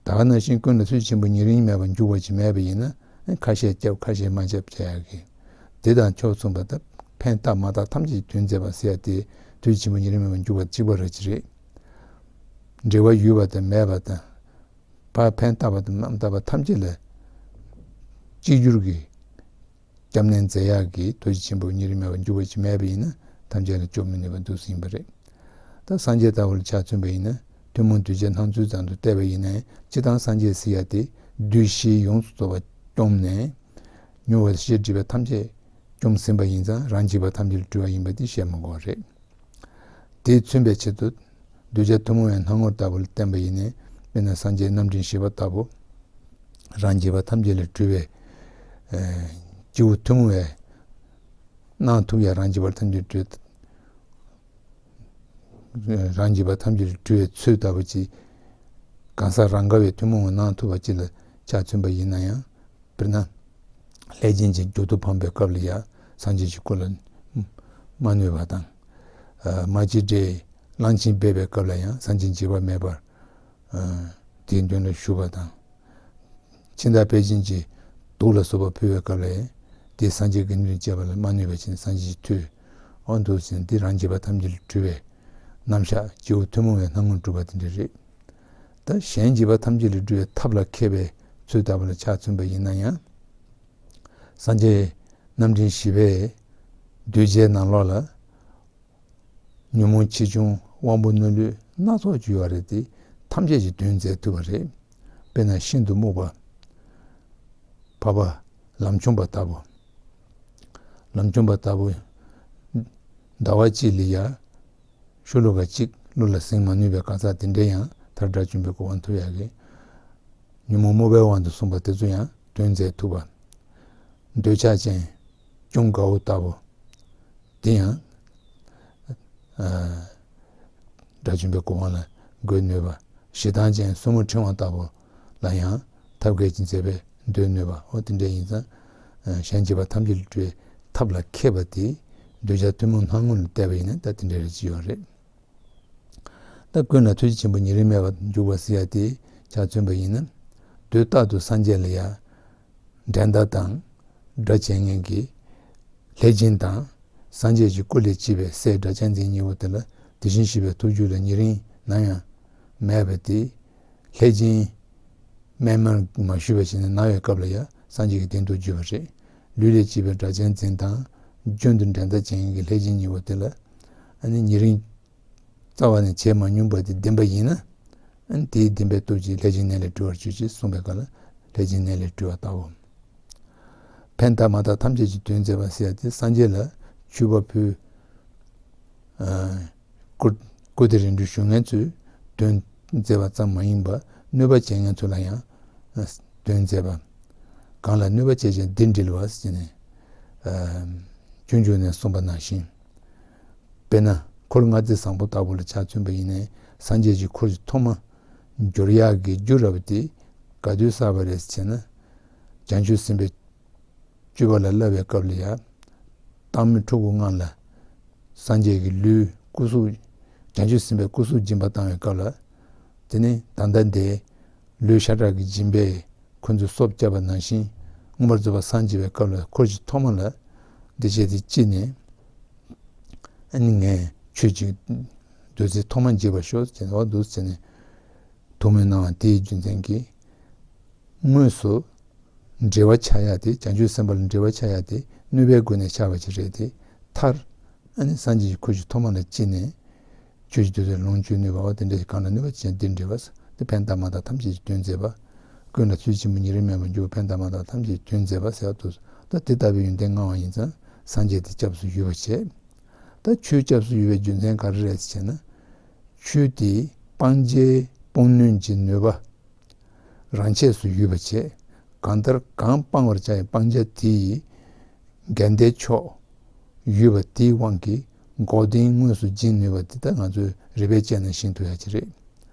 ད་ག་ནང་བཞིན་ཀུན་ལ་ཐུགས་རྗེ་ཆེན་པོ་ཉེ་རིང་མེད་པར་འཇུག་པ་ཅིག་མེད་པ་ཡིན་ན་ཁ་ཤས་སྐྱབས་ཁ་ཤས་མ་སྐྱབས་བྱ་ཡག་གི། དེ་དང་ཕྱོགས་མཚུངས་པ་ལྟར་ཕན་བཏགས་མ་བཏགས་ཐམས་ཅད་ཀྱི་དོན་མཛད་པ་ཟེར་ཡ་དེ་ཐུགས་རྗེ་ཆེན་པོ་ཉེ་རིང་མེད་པར་འཇུག་པ་གཅིག་པ་ར་ཅིག་རེད། འབྲེལ་བ་ཡོད་པ་དང་མེད་པ་དང་། ཕར་ཕན་བཏགས་པ་དང་མ་བཏགས་པ་ཐམས་ཅད་ལ་གཅིག་གྱུར་གྱི་སྐྱབས་གནས་མཛད་ཡག་གི་ཐུགས་རྗེ་ཆེན་པོ་ཉེ་རིང་མེད་པར་འཇུག་པ་ཅིག་མེད་པ་ཡིན་ན་ཐམས་ཅད་ལ་སྐྱོབ་མི་ནུས་པ་འདུག་ཟིན་པ་རེད། ད་སངས་རྒྱས་ལྟ་བུ་ལ་ཆ་མཚོན་པ་ཡིན་ན་ཐུན་མོང་གདུལ་བྱའི་སྣང་ཚུལ་ཙམ་དུ་བལྟས་པ་ཡིན་ན་ཡང་སྤྱིར་བཏང་སངས་རྒྱས་ཟེར་ཡ་དེ་འདུས་བྱས་ཡོངས་སུ་རྫོགས་པ་བཅོམ་ནས་མྱུར་བ་ཞེས་བྲིས་པ་ཐམས་ཅད་བཅོམ་ཟིན་པ་ཡིན་ཙང་རང་འཇིགས་པ་ཐམས་ཅད་ལས་གྲོལ་བ་ཡིན་པ་དེ་བཤད་མི་དགོས་པ་རེད། དེས་མཚོན་པའི་ཆེད་དུ་གདུལ་བྱ་ཐུན་མོང་བའི་སྣང་ངོར་ལྟ་བུ་ལ་བསྟན་པ་ཡིན་ནའི་དཔེར་ན་སངས་རྒྱས་རྣམ་འདྲེན་བཞི་པ་ལྟ་བུ། རང་འཇིགས་པ་ཐམས་ཅད་ལས་གྲོལ་བའི་སྐྱེས་བུ་ཐུན་མོང་བའི་སྣང་ཐུབ་ཡ་རང་འཇིགས་པ་ཐམས་ཅད་གྲོལ། རང་འཇིགས་པ་ཐམས་ཅད་ལས་གྲོལ་བའི་ཚུལ་ལྟ་བུ་ཅིག་གང་ཟག་རང་དགའ་བའི་ཐུན་མོང་བའི་སྣང་ཐུབ་པ་ཅིག་ལ་ཆ་མཚོན་པ་ཡིན་ན་ཡང་། དཔེར་ན། ལྷས་བྱིན་གྱིས་མཇུག་ཏུ་འཕངས་པའི་སྐབས་ལ་ཡང་སངས་རྒྱས་ཀྱི་སྐུ་ལ་མ་གནས་པ་དང་། མ་སྐྱེས་དགྲས་གླང་ཆེན་འབེབས་པའི་སྐབས་ལ་ཡང་སངས་རྒྱས་འཇིགས་པ་མེད་པར་དེའི་མདུན་ལ་བཞུགས་པ་དང་། ཕྱི་ཟླ་དཔལ་ཆེན་གྱིས་དུག་ལ་སོགས་པ་ཕུལ་བའི་སྐབས་ལ་ཡང་དེ་སངས་རྒྱས་དགེ་འདུན་བཅས་པ་ལ་མ་གནས་པ་ཅིག་ནས་སངས་རྒྱས་ཀྱི་མཐུས་འོ་འདུག་ཟེར་ནས་འདི་རང་འཇིགས་པ་ཐམས་ཅད་ལས་གྲོལ་བའི་རྣམ་གཞག་སྐྱེས་བུ་ཐུན་མོང་བའི་སྣང་ངོར་གྲུབ་པ་དེ་འདྲ་རེད། ད་གཞན་འཇིགས་པ་ཐམས་ཅད་ལས་སྒྲོལ་བའི་ཐབས་ལ་མཁས་པའི་ཚུལ་ལྟ་བུ་ལ་ཆ་མཚོན་པ་ཡིན་ན་ཡང་། སངས་རྒྱས་རྣམ་འདྲེན་བཞི་པས་གདུལ་བྱའི་ནང་ལོགས་ལ་ཉོན་མོངས་ཆེ་ཆུང་དབང་པོ་མནོ་ལུས་སྣ་ཚོགས་ཅིག་ཡོད་རེད་དེ། ཐམས་ཅད་ཀྱི་དོན་མཛད་ཐུབ་པ་རེད། དཔེར་ན་ཤིན་ཏུ་རྨུགས་པ། འཕགས་པ་ལམ་ཆུང་པ་ལྟ་བུ། ལམ་ཆུང་པ་ལྟ་བུ། ཟླ་བ་གཅིག་ལ་ཡ། ཤོ་ལོ་ཀ་གཅིག་གླུ་ལ་ཟིན་མ་ནུས་པའི་གང་ཟག་དེ་འདྲས་ཡང་མཐར་དགྲ་བཅོམ་པའི་གོ་འཕང་ཐོབ་ཡག་གི། ཉོན་མོངས་རྨུགས་པའི་དབང་དུ་སོང་བ་དེ་ཚོ་ཡང་དོན་མཛད་ཐུབ་པ། འདོད་ཆགས་ཅན། ཅུང་དགའ་བོ་ལྟ་བུ། དེ་ཡང་། ཨ། དགྲ་བཅོམ་པའི་གོ་འཕང་ལ་འགོད་ནུས་པ། ཞེ་སྡང་ཅན་སོར་མོ་ཕྲེང་བ་ལྟ་བུ་ལ་ཡང་ཐབས་མཁས་ཀྱི་མཛད་པས་འདོད་ནུས་པ། འོ་དེ་འདྲ་ཡིན་ཙང་། གཞན་གཅེས་པ་ཐམས་ཅད་ལས་གྲོལ་བའི་ཐབས་ལ་མཁས་པ་དེ་འདོད་ཆགས་ཐུན་མོང་སྣང་ངོ་ལ་བལྟས་པ་ཡིན་ན་ད་དེ་འདྲ་རེ་ཅིག་ཡོད་རེད། ད་ཀུན་ལ་ཐུགས་རྗེ་ཆེན་པོ་ཉེ་རིང་མེད་པར་འཇུག་པ་ཟེར་ཡ་དེ་ཆ་མཚོན་པ་ཡིན་ན། དུས་རྟག་ཏུ་སངས་རྒྱས་ལ་ཡ་འགྲན་ཟླ་དང་དགྲ་བྱེད་མཁན་གྱི་ལྷས་སྦྱིན་དང་སངས་རྒྱས་ཀྱི་སྐུ་ལས་སྐྱེས་པའི་སྲས་སྒྲ་གཅན་འཛིན་གཉིས་པོ་དེ་ལ་དེ་བཞིན་གཤེགས་པའི་ཐུགས་རྒྱུད་ལ་ཉེ་རིང་ནམ་ཡང་མེད་པ་དེ། ལྷས་སྦྱིན་སྨན་མར་མ་ཞུས་པ་བྱས་ནས་ན་བའི་སྐབས་ལ་ཡང་སངས་རྒྱས་ཀྱི་གདན་དུ་འཇུག་པ་རེད། ལུས་ལས་སྐྱེས་པའི་སྒྲ་གཅན་འཛིན་དང་རྒྱུན་དུ་འགྲན་ཟླ་བྱེད་མཁན་གྱི་ལྷས་སྦྱིན་གཉིས་པོ་དེ་ལ་ཨ་ནི་ཉེ་རིང་རྩ་བ་ནས་བྱེད་མ་མྱོང་བ་དེ་བདེན་པ་ཡིན་ན། ཨ་ནི་དེའི་བདེན་པའི་སྟོབས་ཀྱིས་ལྷས་སྦྱིན་ནད་ལས་གྲོལ་བར་གྱུར་ཅིག་གསུངས་པའི་སྐབས་ལ་ལྷས་སྦྱིན་ནད་ལས་གྲོལ་བ་ལྟ་བུ། ཕན་བཏགས་མ་བཏགས་ཐམས་ཅད་ཀྱི་དོན་མཛད་པ་ཟེར་ཡ་དེ་སངས་རྒྱས་ལ་མཆོད་པ་ཕུལ། ཨ་སྐུ་སྐུ་དེ་རིན་བསྲུང་ཞུ་མཁན་ཚོས་དོན་མཛད་པ་ཙམ་མ་ཡིན་པར་གནོད་པ་བྱེད་མཁན་ཚོ་ལ་ཡང་དོན་མཛད་པ། གང་ལ་གནོད་པ་བྱེད་ཅིང་སྡིག་འདྲིལ་བ་ཟེར་ནས་ཨ་སྤྱོད་འཇུག་ནས་གསུངས་པ་ནང་བཞིན། དཔེར་ན་འཁོར་ལྔ་སྡེ་བཟང་པོ་ལྟ་བུ་ལ་ཆ་མཚོན་པ་ཡིན་ནའི་སངས་རྒྱས་ཀྱི་འཁོར་གྱི་ཐོག་མ་འབྱོར་ཡག་གི་རྒྱུ་ར་བ་དེ་ག་དུས་བསགས་པ་རེད་ཟེར་ན། བྱང་ཆུབ་སེམས་དཔའི་སྤྱོད་པ་ལ་བསླབ་པའི་སྐབས་ལ་ཡང་། བཏང་སྙོམས་ཕྲུ་གུ་སྔོན་ལ་སངས་རྒྱས་ཀྱི་ལུས་སྐུ་གཟུགས། བྱང་ཆུབ་སེམས་དཔའི་སྐུ་གཟུགས་སྦྱིན་པ་བཏང་བའི་སྐབས་ལ། དེ་ནི་ད་ལྟ་འདིའི་ལུས་ཤ་ཁྲག་གི་སྦྱིན་པས་ཁོ་ཚོས་གསོ་བཅག་པ་ནང་བཞིན་མངོན་པར་རྫོགས་པར་སངས་རྒྱས་པའི་སྐབས་ལ་འཁོར་གྱི་ཐོག་མ་ལ་འདི་བྱས་ཏེ་ཅི་ནས་ཨ་ནི་ངས་ཆོས་ཀྱི་བདུད་རྩི་ཐོག་མ་འཇིག་པར་ཤོག་ཅེས་འོ་འདུག་ཟེར་ནས་ཐུགས་སྨོན་གནང་བ་དེའི་རྒྱུ་མཚན་གྱིས། དངོས་སུ་འབྲེལ་བ་ཆགས་ཡ་དེ་བྱང་ཆུབ་སེམས་དཔའ་ལ་འབྲེལ་བ་ཆགས་ཡ་དེ་གནོད་པའི་སྒོ་ནས་ཆགས་པ་ཅིག་རེད་དེ། མཐར་ཨ་ནི་སངས་རྒྱས་ཀྱི་འཁོར་གྱི་ཐོག་མ་ལ་སྐྱེས་ནས་ཆོས་ཀྱི་བདུད་རྩི་ལོངས་སྤྱོད་ནུས་པ་བ་དེ་འདྲ་ཞིག་གང་ལ་གནོད་པ་ཅན་འདི་འདྲི་བ་དེ་ཕན་བཏགས་མ་བཏགས་ཐམས་ཅད་ཀྱི་དོན་མཛད་པ། ཀུན་ལ་ཐུགས་རྗེ་ཆེན་པོ་ཉེ་རིང་མེད་པར་འཇུག་ཕན་བཏགས་མ་བཏགས་ཐམས་ཅད་ཀྱི་དོན་མཛད་པ་ཟེར་བ་དུ། ད་དེ་ལྟ་བུའི་ཡོན་ཏན་མངའ་བ་ཡིན་ཙང་སངས་རྒྱས་དེ་སྐྱབས་སུ་ཡོད་པ་བྱས། ད་ཆོས་སྐྱབས་སུ་ཡོད་པའི་རྒྱུ་མཚན་ག་རེ་རེད་ཟེར་ན། ཆོས་དེ་སྤང་བྱའི་སྤོང་ནུས་ཀྱི་ནུས་པ་རང་ཆས་སུ་ཡོད་པ་བྱས། གང་ལྟར་གང་སྤང་བར་བྱ་ཡི་སྤང་བྱ་དེ་ཡི་འགལ་ཟླའི་ཕྱོགས་ཡོད་པ་དེའི་དབང་གིས་འགོག་བདེན་དངོས་སུ་འབྱིན་ནུས་པ་དེ་ད་ང་ཚོས་རིགས་པས་དཔྱད་ན་ཤེས་ཐུབ་ཡ་ཅིག་རེད།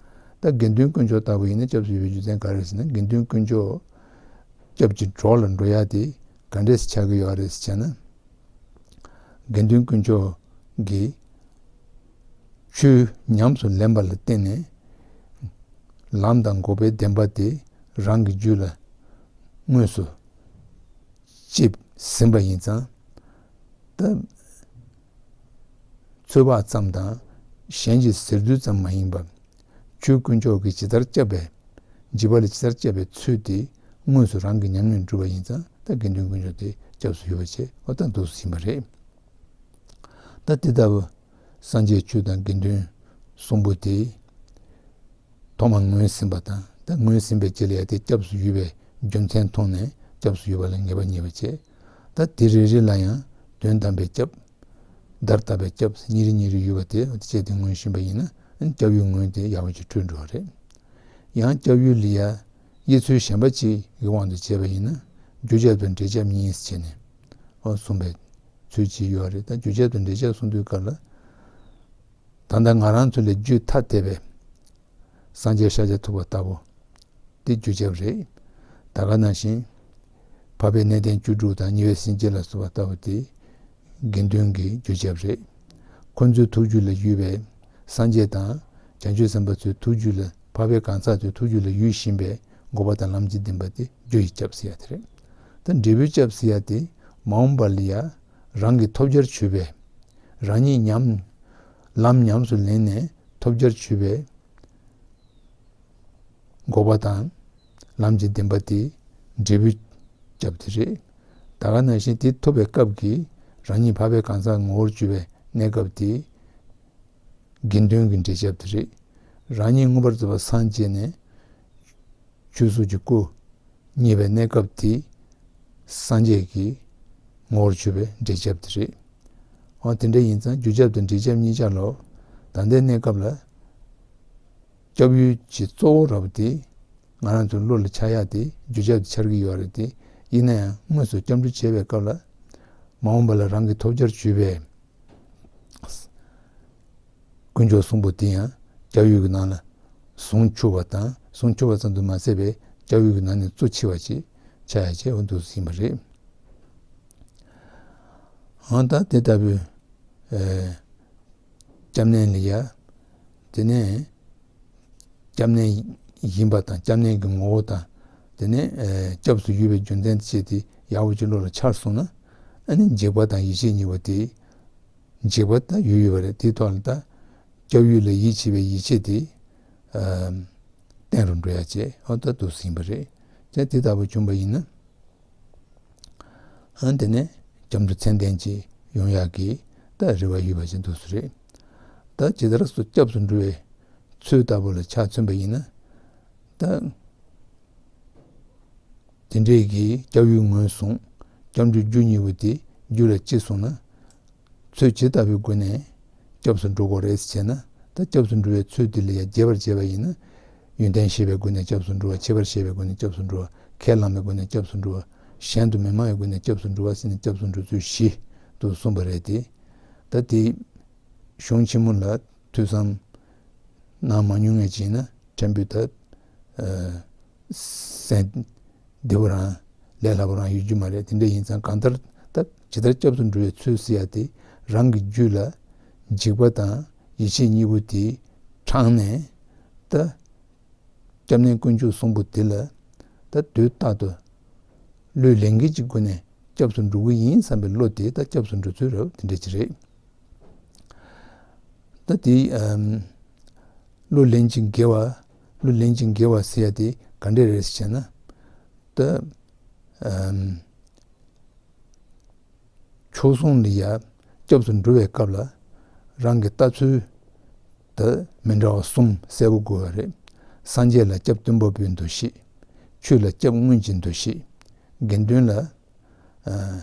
ད་དགེ་འདུན་དཀོན་མཆོག་ལྟ་བུ་ཡིན་ན་སྐྱབས་སུ་ཡོད་པའི་རྒྱུ་མཚན་ག་རེ་ཟེར་ན། དགེ་འདུན་དཀོན་མཆོག་སྐྱབས་ཀྱི་གྲོགས་ལ་འགྲོ་ཡ་དེ་ག་འདྲས་སེ་ཆགས་ཀྱི་ཡོད་རེད་ཟེར་བྱས་ན། དགེ་འདུན་དཀོན་མཆོག་གིས་ཆོས་ཉམས་སུ་ལེན་པ་ལ་བརྟེན་ནས་ལམ་དང་འགོག་པའི་བདེན་པ་དེ་རང་གི་རྒྱུད་ལ་དངོས་སུ་སྐྱེས་ཟིན་པ་ཡིན་ཙང་། ད་ཚོད་དཔག་ཙམ་དང་གཞན་གྱི་ཟེར་སྡུག་ཙམ་མ་ཡིན་པར། ཆོས་དཀོན་མཆོག་གིས་ཇི་ལྟར་བསྐྱབས་པའི་འཇིགས་པ་ལས་ཇི་ལྟར་བསྐྱབས་པའི་ཚུལ་དེ་དངོས་སུ་རང་གི་ཉམས་མྱོང་གྲུབ་པ་ཡིན་ཙང་ད་དགེ་འདུན་དཀོན་མཆོག་དེ་སྐྱབས་སུ་ཡོད་པ་བྱས་འོ་ད་འདུག་སེ་ཡིན་པ་རེད། ད་དེ་ལྟ་བུ་སངས་རྒྱས་ཆོས་དང་དགེ་འདུན་གསུམ་པོ་དེ་ཐོག་མར་ངོས་ཟིན་པ་དང་ད་ངོས་ཟིན་པའི་རྗེས་ལ་ཡང་དེ་སྐྱབས་སུ་ཡོད་པའི་རྒྱུ་མཚན་མཐོང་ནས་སྐྱབས་སུ་ཡོད་པ་ལ་ངེས་པ་རྙེད་པ་བྱས། ད་དེ་རེ་རེ་ལ་ཡང་དོན་དམ་པའི་སྐྱབས། བརྡ་དག་པའི་སྐྱབས་གཉིས་རེ་གཉིས་རེ་ཡོད་པ་དེ་འོ་དེ་བྱས་ཏེ་ངོས་བཞིན་པ་ཡིན་ན་སྐྱབས་ཡུལ་ངོས་དེ་ཡག་པོ་ཅིག་འཕྲོད་འགྲོ་བ་རེད། ཡང་སྐྱབས་ཡུལ་ལ་ཡ་དབྱེ་ཚུལ་གཞན་པ་ཅིག་གི་དབང་དུ་བྱས་པ་ཡིན་ན་རྒྱུ་ཁྱབ་དང་འབྲས་ཁྱབ་གཉིས་བྱས་ནས་འོ་གསུངས་པའི་ཚུལ་ཅིག་ཡོད་རེད། ད་རྒྱུ་ཁྱབ་དང་འབྲས་ཁྱབ་གསུང་དུས་སྐབས་ལ། ད་ལྟ་ང་རང་ཚོ་ལས་རྒྱུད་ཐ་དད་པའི་སངས་རྒྱས་ཤཱཀྱ་ཐུབ་པ་ལྟ་བུ་དེ་རྒྱུ་ཁྱབ་རེད། ད་ག་ནང་བཞིན་འཕགས་པའི་གནས་བརྟན་བཅུ་དྲུག་དང་ཉེ་བའི་སེམས་བསྐྱེད་ལ་སོགས་པ་ལྟ་བུ་དེ་དགེ་འདུན་གྱི་རྒྱུ་ཁྱབ་རེད། ཁོ་ཚོའི་ཐུགས་རྒྱུད་ལ་ཡོད་པའི་སངས་རྒྱས་དང་བྱང་ཆུབ་སེམས་དཔའ་ཚོའི་ཐུགས་རྒྱུད་ལ་འཕགས་པའི་གང་ཟག་ཚོའི་ཐུགས་རྒྱུད་ལ་ཡོད་བཞིན་པའི་འགོག་པ་དང་ལམ་གྱི་བདེན་པ་དེ་རྒྱུ་ཡི་ཁྱབ་ཟེར་ཡ་དེ་རེད། ད་འབྲས་བུའི་ཁྱབ་ཟེར་ཡ་དེ་མ་འོངས་པ་ལ་ཡ་རང་གི་ཐོབ་བྱར་གྱུར་པའི་རང་ཉིད་ཉམས་ལམ་ཉམས་སུ་ལེན་ནས་ཐོབ་བྱར་གྱུར་པའི་འགོག་པ་དང་ལམ་གྱི་བདེན་པ་དེ་འབྲས་བུའི་ཁྱབ་དེ་རེད། ད་ག་ནང་བཞིན་དེ་ཐོབ་པའི་སྐབས་ཀྱི་རང་ཉིད་འཕགས་པའི་གང་ཟག་ངོ་བོར་གྱུར་པའི་གནས་སྐབས་དེ་དགེ་འདུན་གྱི་འབྲས་ཁྱབ་དེ་རེད། རང་ཉིད་མངོན་པར་རྫོགས་པར་སངས་རྒྱས་ནས་ཆོས་གཟུགས་ཀྱི་སྐུ་བརྙེས་པའི་གནས་སྐབས་དེ་སངས་རྒྱས་ཀྱི་ངོ་བོར་གྱུར་པའི་འབྲས་ཁྱབ་དེ་རེད། འོ་དེ་འདྲ་ཡིན་ཙང་རྒྱུ་ཁྱབ་དང་འབྲས་ཁྱབ་གཉིས་ཆ་ལོ། ད་ལྟའི་གནས་སྐབས་ལ་སྐྱབས་ཡུལ་གྱི་གཙོ་བོ་ར་བ་དེ་ང་རང་ཚོའི་བློ་ལ་འཆར་ཡག་དེ་རྒྱུ་ཁྱབ་དེ་འཆར་གྱི་ཡོད་རེད་དེ། ཡིན་ན་ཡང་དངོས་སུ་སྐྱབས་འགྲོ་བྱེད་པའི་སྐབས་ལ་མ་འོངས་པ་ལ་རང་གི་ཐོབ་བྱར་གྱུར་པའི་དཀོན་མཆོག་གསུམ་པོ་དེ་ཡང་སྐྱབས་ཡུལ་གྱི་ནང་ལ་ ཟུངས་འཁྱུག་པ་དང་ཟུངས་འཁྱུག་པ་ཙམ་དུ་མ་ཟད་པའི་སྐྱབས་ཡུལ་གྱི་ནང་ནས་གཙོ་ཆེ་བ་ཅིག་ཆགས་ཡ་བྱས་འོ་འདུག་ཟིན་པ་རེད། འོ་ད་དེ་ལྟ་བུའི་ཨེ། སྐྱབས་གནས་ལ་ཡ། དེ་ནས་སྐྱབས་གནས་ཡིན་པ་དང་སྐྱབས་གནས་ཀྱི་ངོ་བོ་དང་། དེ་ནས་ཨེ། སྐྱབས་སུ་ཡོད་པའི་རྒྱུ་མཚན་དེ་བྱས་ཏེ་ཡག་པོ་ཅིག་བློ་ལ་འཆར་སོང་ན། ཨ་ནི་འཇིགས་པ་དང་ཡིད་ཆེས་གཉིས་པོ་དེ། འཇིགས་པ་ད་ཡོད་ཡོད་པ་རེད། དེའི་ཐོག་ལ་ད་སྐྱབས་ཡུལ་ལ་ཡིད་ཆེས་པའི་ཡིད་ཆེས་དེ་ཨ། བརྟན་རུ་འགྲོ་ཡ་བྱས་འོ་ད་འདུག་ཟིན་པ་རེད། ཅེས་དེ་ལྟ་བུ་བྱུང་བ་ཡིན་ན། ཨ་དེ་ནས་སྐྱབས་འགྲོ་ཚད་ལྡན་ཅིག་ཡོང་ཡག་གི་ད་རེ་བ་ཡོད་པ་ཅིག་འདུག་སེ་རེད། ད་ཇི་ལྟར་སུ་སྐྱབས་སུ་འགྲོ་བའི་ཚུལ་ལྟ་བུ་ལ་ཆ་མཚོན་པ་ཡིན་ན། ད་དེ་འདྲའི་གི་སྐྱབས་ཡུལ་ངོས་བཟུང་སྐྱབས་འགྲོའི་རྒྱུ་གཉིས་པོ་དེ་རྒྱུད་ལ་སྐྱེས་སོང་ན། ཚུལ་ཇི་ལྟ་བུའི་སྒོ་ནས་སྐྱབས་སུ་འགྲོ་དགོས་རེད་ཟེར་ན། ད་སྐྱབས་སུ་འགྲོ་བའི་ཚུལ་དེ་ལ་ཡང་རྒྱས་པར་བྱས་པ་ཡིན་ན། ཡོན་ཏན་ཤེས་པའི་སྒོ་ནས་སྐྱབས་སུ་འགྲོ་བ། ཁྱད་པར་ཤེས་པའི་སྒོ་ནས་སྐྱབས་སུ་འགྲོ་བ། ཁས་བླངས་པའི་སྒོ་ནས་སྐྱབས་སུ་འགྲོ་བ། གཞན་དུ་མི་སྨྲ་བའི་སྒོ་ནས་སྐྱབས་སུ་འགྲོ་བ་ཟེར་ནས་སྐྱབས་སུ་འགྲོ་ཚུལ་བཞི་དུ་གསུངས་པ་རེད་དེ། ད་དེ་གཞུང་ཆེན་མོ་ལ་ཐོས་བསམ་གནང་མ་མྱོང་མཁན་ཅིག་ཡིན་ན་ཕྲན་བུ་ད་ཨ། སེམས་བདེ་པོ་རང་ལས་སླ་པོ་རང་ཡོད་རྒྱུ་མ་རེད། དེ་འདྲ་ཡིན་ཙང་གང་ལྟར་ད་ཇི་ལྟར་སྐྱབས་སུ་འགྲོ་བའི་ཚུལ་ཟེར་ཡ་དེ་རང་གི་རྒྱུད་ལ་འཇིགས་པ་དང་ཡིད་ཆེས་གཉིས་པོ་དེ་དྲངས་ནས་ད་སྐྱབས་གནས་དཀོན་མཆོག་གསུམ་པོ་དེ་ལ་ད་དུས་རྟག་ཏུ་བློས་ལེན་གྱི་ཅིག་སྒོ་ནས་སྐྱབས་སུ་འགྲོ་གི་ཡིན་བསམ་པའི་བློ་དེ་ད་སྐྱབས་སུ་འགྲོ་ཚུལ་རེད། དེ་འདྲ་ཅིག་རེད། ད་དེ་ཨམ། བློ་ལེན་ཅིང་དགེ་བ། བློ་ལེན་ཅིང་དགེ་བ་ཟེར་ཡ་དེ་ག་འདྲས་རེད་ཟེར་ན། ད་ཨམ། མཆོག་ཟུང་ལ་ཡ་སྐྱབས་སུ་འགྲོ་བའི་སྐབས་ལ་རང་གི་ལྟ་ཚུལ་ད་མི་འདྲ་བ་གསུམ་གསལ་པོ་དགོས་པ་རེད། སངས་རྒྱས་ལ་སྐྱབས་སྟོན་པ་པོའི་འདུ་ཤེས། ཆོས་ལ་སྐྱབས་དངོས་ཀྱི་འདུ་ཤེས། དགེ་འདུན་ལ་ཨ།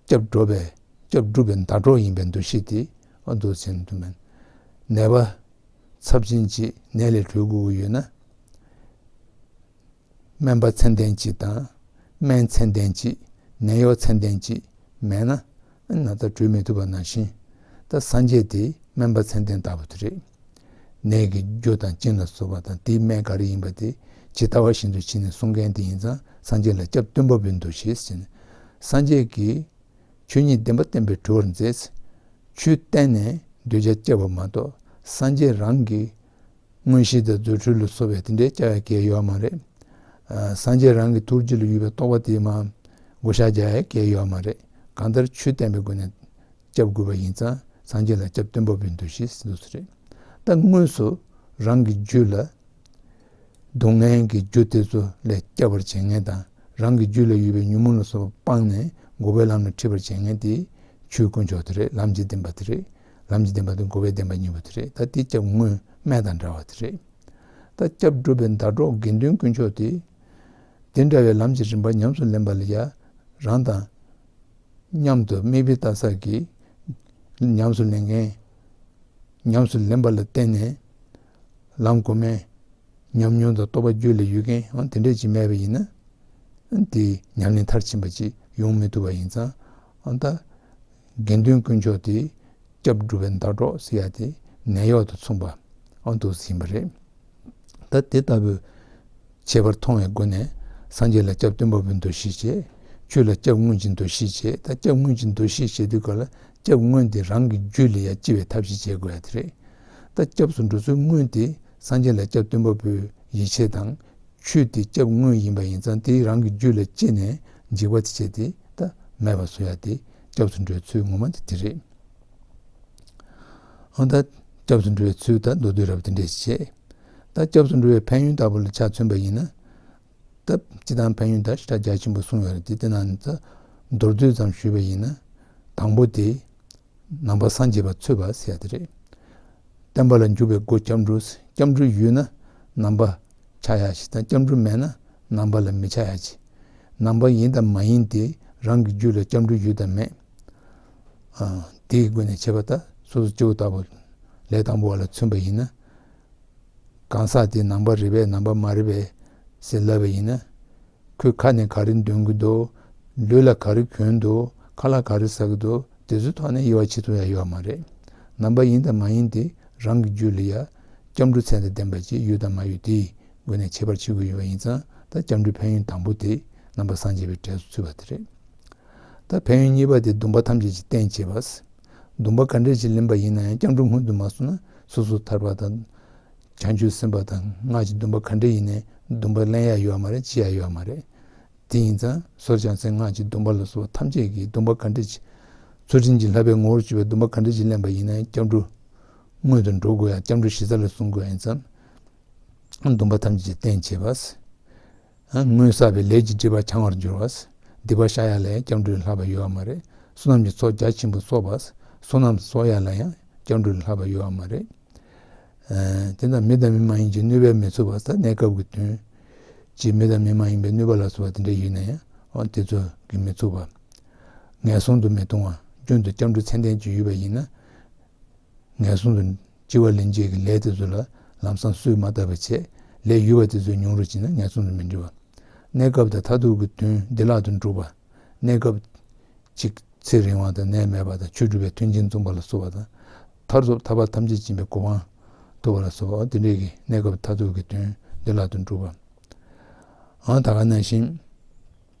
སྐྱབས་འགྲོ་བའི་སྐྱབས་སྒྲུབ་པའི་ཟླ་གྲོགས་ཡིན་པའི་འདུ་ཤེས་དེ་འོ་འདུག་ཟེར་དུ་མིན། ནད་པ་ཚབས་ཆེན་ཅིག་ནད་ལས་གྲོལ་དགོས་ཀྱི་ཡོད་ན། སྨན་པ་ཚད་ལྡན་ཅིག་དང་སྨན་ཚད་ལྡན་ཅིག་ནད་གཡོག་ཚད་ལྡན་ཅིག་མེད་ན་ན་ད་གྲོལ་མི་ཐུབ་པ་ནང་བཞིན། ད་སངས་རྒྱས་དེ་སྨན་པ་ཚད་ལྡན་ལྟ་བུ་དེ་རེད། ནད་ཀྱི་རྒྱུ་དང་རྐྱེན་ལ་སོགས་པ་དང་དེའི་སྨན་ག་རེ་ཡིན་པ་དེ་ཇི་ལྟ་བ་བཞིན་དུ་བྱས་ནས་གསུང་མཁན་དེ་ཡིན་ཙང་སངས་རྒྱས་ལ་སྐྱབས་སྟོན་པ་པོའི་འདུ་ཤེས་ཟེར་ནས། སངས་རྒྱས་ཀྱིས་ཆོས་ཉིད་བདེན་པ་བསྟན་པས་གྲོལ་བར་མཛད། ཆོས་བསྟན་ནས་གདུལ་བྱ་སྐྱོབ་པ་མ་གཏོགས་སངས་རྒྱས་རང་གི་མངོན་ཤེས་དང་རྫུ་འཕྲུལ་ལ་སོགས་པའི་དེ་འདྲའི་སྐྱབས་ཡ་གལ་ཡོད་མ་རེད། ཨ། སངས་རྒྱས་རང་གི་ཐུགས་རྗེ་ལ་ཡོད་པའི་རྟོགས་པ་དེ་མ་བགོ་བཤའ་རྒྱག་ཡ་གལ་ཡོད་མ་རེད། གང་ལྟར་ཆོས་བསྟན་པའི་སྒོ་ནས་སྐྱབས་དགོས་པ་ཡིན་ཙང་སངས་རྒྱས་ལ་སྐྱབས་སྟོན་པ་པོའི་འདུ་ཤེས་ཟེར་འདུག་སེ་རེད། ད་དངོས་སུ་རང་གི་རྒྱུད་ལ་སྡུག་བསྔལ་གྱི་རྒྱུ་དེ་ཚོ་ལས་སྐྱབས་པར་བྱེད་མཁན་དང་རང་གི་རྒྱུད་ལ་ཡོད་པའི་ཉོན་མོངས་ལ་སོགས་པ་སྤངས་ནས་འགོག་པའི་ལམ་ལ་ཁྲིད་པར་བྱེད་མཁན་དེ་ཆོས་དཀོན་མཆོག་དེ་རེད། ལམ་གྱི་བདེན་པ་དེ་རེད། ལམ་གྱི་བདེན་པ་དང་འགོག་པའི་བདེན་པ་གཉིས་པོ་དེ་རེད། ད་དེ་སྐྱབས་དངོས་སྨན་དང་འདྲ་བ་དེ་རེད། ད་སྐྱབས་སྒྲུབ་པའི་ཟླ་གྲོགས་དགེ་འདུན་དཀོན་མཆོག་དེ། དེ་འདྲ་བའི་ལམ་གྱི་རིམ་པ་ཉམས་སུ་ལེན་པ་ལ་ཡ། རང་དང་མཉམ་དུ་མིག་དཔེ་ལྟ་ས་གི་ཉམས་སུ་ལེན་མཁན། ཉམས་སུ་ལེན་པ་ལ་བརྟེན་ནས་ལམ་གོང་མའི་ཉམས་མྱོང་དང་རྟོགས་པ་རྒྱུད་ལ་ཡོད་མཁན་ཡང་དེ་འདྲས་ཅིག་མེད་པ་ཡིན་ན། དེ་ཉམས་ལེན་མཐར་ཕྱིན་པ་ཅིག་ཡོང་མི་ཐུབ་པ་ཡིན་ཙང་། ཨ་ད་དགེ་འདུན་དཀོན་མཆོག་དེ་སྐྱབས་སྒྲུབ་པའི་ཟླ་གྲོགས་ཟེར་ཡ་དེ་ནད་གཡོག་དང་མཚུངས་པ་ཨ་འདུག་ཟིན་པ་རེད། ད་དེ་ལྟ་བུའི་ཁྱད་པར་མཐོང་བའི་སྒོ་ནས་སངས་རྒྱས་ལ་སྐྱབས་སྟོན་པ་པོའི་འདུ་ཤེས་བྱས། ཆོས་ལ་སྐྱབས་དངོས་ཀྱི་འདུ་ཤེས་བྱས། ད་སྐྱབས་དངོས་ཀྱི་འདུ་ཤེས་བྱེད་དུས་སྐབས་ལ་སྐྱབས་དངོས་དེ་རང་གི་རྒྱུད་ལ་ཡ་སྐྱེ་བའི་ཐབས་ཤེས་བྱེད་དགོས་ཡ་དེ་རེད། ད་སྐྱབས་སུ་འགྲོ་ཚུལ་དངོས་དེ་སངས་རྒྱས་ལ་སྐྱབས་སྟོན་པ་པོའི་ཡིད་ཆེས་དང་། ཆོས་དེ་སྐྱབས་དངོས་ཡིན་པ་ཡིན་ཙང་དེ་རང་གི་རྒྱུད་ལ་སྐྱེས་ནས་འཇིགས་པ་དེ་བྱས་ཏེ་ད་མེད་པ་བཟོ་ཡ་དེ་སྐྱབས་སུ་འགྲོའི་ཚུལ་ངོ་མ་དེ་དེ་རེད། འོ་ད་སྐྱབས་སུ་འགྲོ་བའི་ཚུལ་ད་མདོར་བསྡུས་རབ་དེ་འདྲས་བྱས། ད་སྐྱབས་སུ་འགྲོ་བའི་ཕན་ཡོན་ལྟ་བུ་ལ་ཆ་མཚོན་པ་ཡིན་ན། ད་སྤྱི་བཏང་ཕན་ཡོན་ད་ཞེ་དྲག་རྒྱ་ཆེན་པོ་གསུངས་ཡོད་རེད་དེ། དེ་ནང་ནས་ད་མདོར་བསྡུས་ཙམ་ཞུས་པ་ཡིན་ན། དང་པོ་དེ། ནང་པ་སངས་རྒྱས་པ་འཚོལ་བ་ཟེར་ཡ་དེ་རེད། བསྟན་པ་ལ་འཇུག་པའི་སྒོ་སྐྱབས་འགྲོ། སྐྱབས་འགྲོ་ཡོད་ན་ནང་པ་ཆགས་ཡ་ཞིག་དང་སྐྱབས་འགྲོ་མེད་ན་ནང་པ་ལ་མི་ཆགས་ཡ་ཞིག་ནང་པ་ཡིན་དང་མ་ཡིན་དེ་རང་གི་རྒྱུད་ལ་སྐྱབས་འགྲོ་ཡོད་དང་མེད། ཨ། དེའི་སྒོ་ནས་བྱས་པ་ད་སོ་སོ་སྐྱེ་བོ་ལྟ་བུ་ལས་དང་པོ་བ་ལ་མཚོན་པ་ཡིན་ན། གང་ཟག་དེ་ནང་པ་རེད་པས་ནང་པ་མ་རེད་པས་ཟེར་ལབ་པ་ཡིན་ན། ཁོས་ཁ་ནས་ག་རེ་འདོན་གྱི་འདུག་ལུས་ལ་ག་རེ་གྱོན་འདུག་ཁ་ལག་ག་རེ་ཟ་གི་འདུག་དེ་ཚོའི་ཐོག་ནས་དབྱེ་བ་ཕྱེ་ཐུབ་ཡ་ཡོད་མ་རེད། ནང་པ་ཡིན་དང་མ་ཡིན་དེ་རང་གི་རྒྱུད་ལ་ཡ། སྐྱབས་འགྲོའི་མཚན་དང་ལྡན་པ་ཅིག་ཡུལ་དང་མ་ཡུལ་དེའི་སྒོ་ནས་ཁྱད་པར་ཕྱེ་དགོས་ཡོད་པ་ཡིན་ཙང་། ད་སྐྱབས་འགྲོའི་ཕན་ཡོན་དང་པོ་དེ་ནང་པ་སངས་རྒྱས་པའི་གྲས་སུ་ཚུད་པ་དེ་རེད། ད་ཕན་ཡོན་གཉིས་པ་དེ་སྡོམ་པ་ཐམས་ཅད་ཀྱི་རྟེན་བྱེད་པ། སྡོམ་པ་ག་འདྲས་ཅིག་ལེན་པ་ཡིན་ན་ཡང་སྐྱབས་འགྲོ་སྔོན་དུ་མ་སོང་ན་སོ་སོ་ཐར་པ་དང་། བྱང་ཆུབ་སེམས་དཔའ་དང་སྔགས་ཀྱི་སྡོམ་པ་ག་འདྲས་ཡིན་ནའི་སྡོམ་པ་ལེན་ཡ་ཡོད་མ་རེད། བྱེད་ཡ་ཡོད་མ་རེད། དེ་ཡིན་ཙང་ཟོར་བྱང་སེམས་སྔགས་ཀྱི་སྡོམ་པ་ལ་སོགས་པ་ཐམས་ཅད་ཀྱི་སྡོམ་པ་ག་འདྲས་ཅིག་ཚུལ་ཁྲིམས་ཀྱི་བསླབ་པའི་ངོ་བོར་གྱུར་པའི་སྡོམ་པ་ག་འདྲས་ཅིག་ལེན་པ་ཡིན་ན་ཡང་སྐྱབས་འགྲོ་སྔོན་དུ་འགྲོ་དགོས་ཡ། སྐྱབས་འགྲོ་གཞི་རྩ་ལ་བཟུང་དགོས་ཡ་ཡིན་ཙང་། སྡོམ་པ་ཐམས་ཅད་ཀྱི་རྟེན་བྱེད་པ། སྔོན་བསགས་པའི་ལས་ཀྱི་སྒྲིབ་པ་བྱང་བར་འགྱུར་བ། སྡིག་པ་བཤགས་ཡ་ལ་ཡང་སྐྱབས་འགྲོ་ལས་ལྷག་པ་ཡོད་པ་མ་རེད། བསོད་ནམས་ཀྱི་ཚོགས་རྒྱ་ཆེན་པོ་གསོག་པ། བསོད་ནམས་གསོག་ཡ་ལ་ཡང་སྐྱབས་འགྲོ་ལས་ལྷག་པ་ཡོད་པ་མ་རེད། ཨ། དེ་དག་མི་དང་མི་མ་ཡིན་གྱི་གནོད་པས་མི་ཚུགས་པ། ད་གནས་སྐབས་ཀྱི་དོན་གྱི་མི་དང་མི་མ་ཡིན་པའི་གནོད་པ་ལ་སོགས་པ་དེ་འདྲ་ཡོད་ན་ཡང་། འོ། དེ་ཚོ་གིས་མི་ཚུགས་པ། ངན་སོང་དུ་མི་ལྟུང་བ། རྒྱུན་དུ་སྐྱབས་འགྲོའི་མཚན་ལྡན་ཅིག་ཡོད་པ་ཡིན་ན། ངན་སོང་དུ་ལྕི་བ་ལེན་བྱེད་ཀྱི་ལས་དེ་ཚོ་ལ་ལམ་སང་སོས་མ་བཏབ་པ་བྱས། ལས་ཡོད་པ་དེ་ཚོ་མྱོང་རོལ་བྱས་ན་ངན་སོང་དུ་མི་འགྲོ་བ། གནས་སྐབས་དང་མཐར་ཐུག་གི་དོན་བདེ་བླག་ཏུ་འགྲུབ་པ། གནས་སྐབས་ཅིག་ཚེ་རིང་བ་དང་ནད་མེད་པ་དང་ཆོས་སྒྲུབ་པའི་མཐུན་རྐྱེན་འཛོམས་པ་ལ་སོགས་པ་དང་། མཐར་ཐུག་ཐར་པ་ཐམས་ཅད་མཁྱེན་པའི་གོ་འཕང་ཐོབ་པ་ལ་སོགས་པ། དེ་འདྲའི་གི་གནས་སྐབས་མཐར་ཐུག་གི་དོན་བདེ་བླག་ཏུ་འགྲུབ་པ། ཨང་། ད་ག་ནང་བཞིན།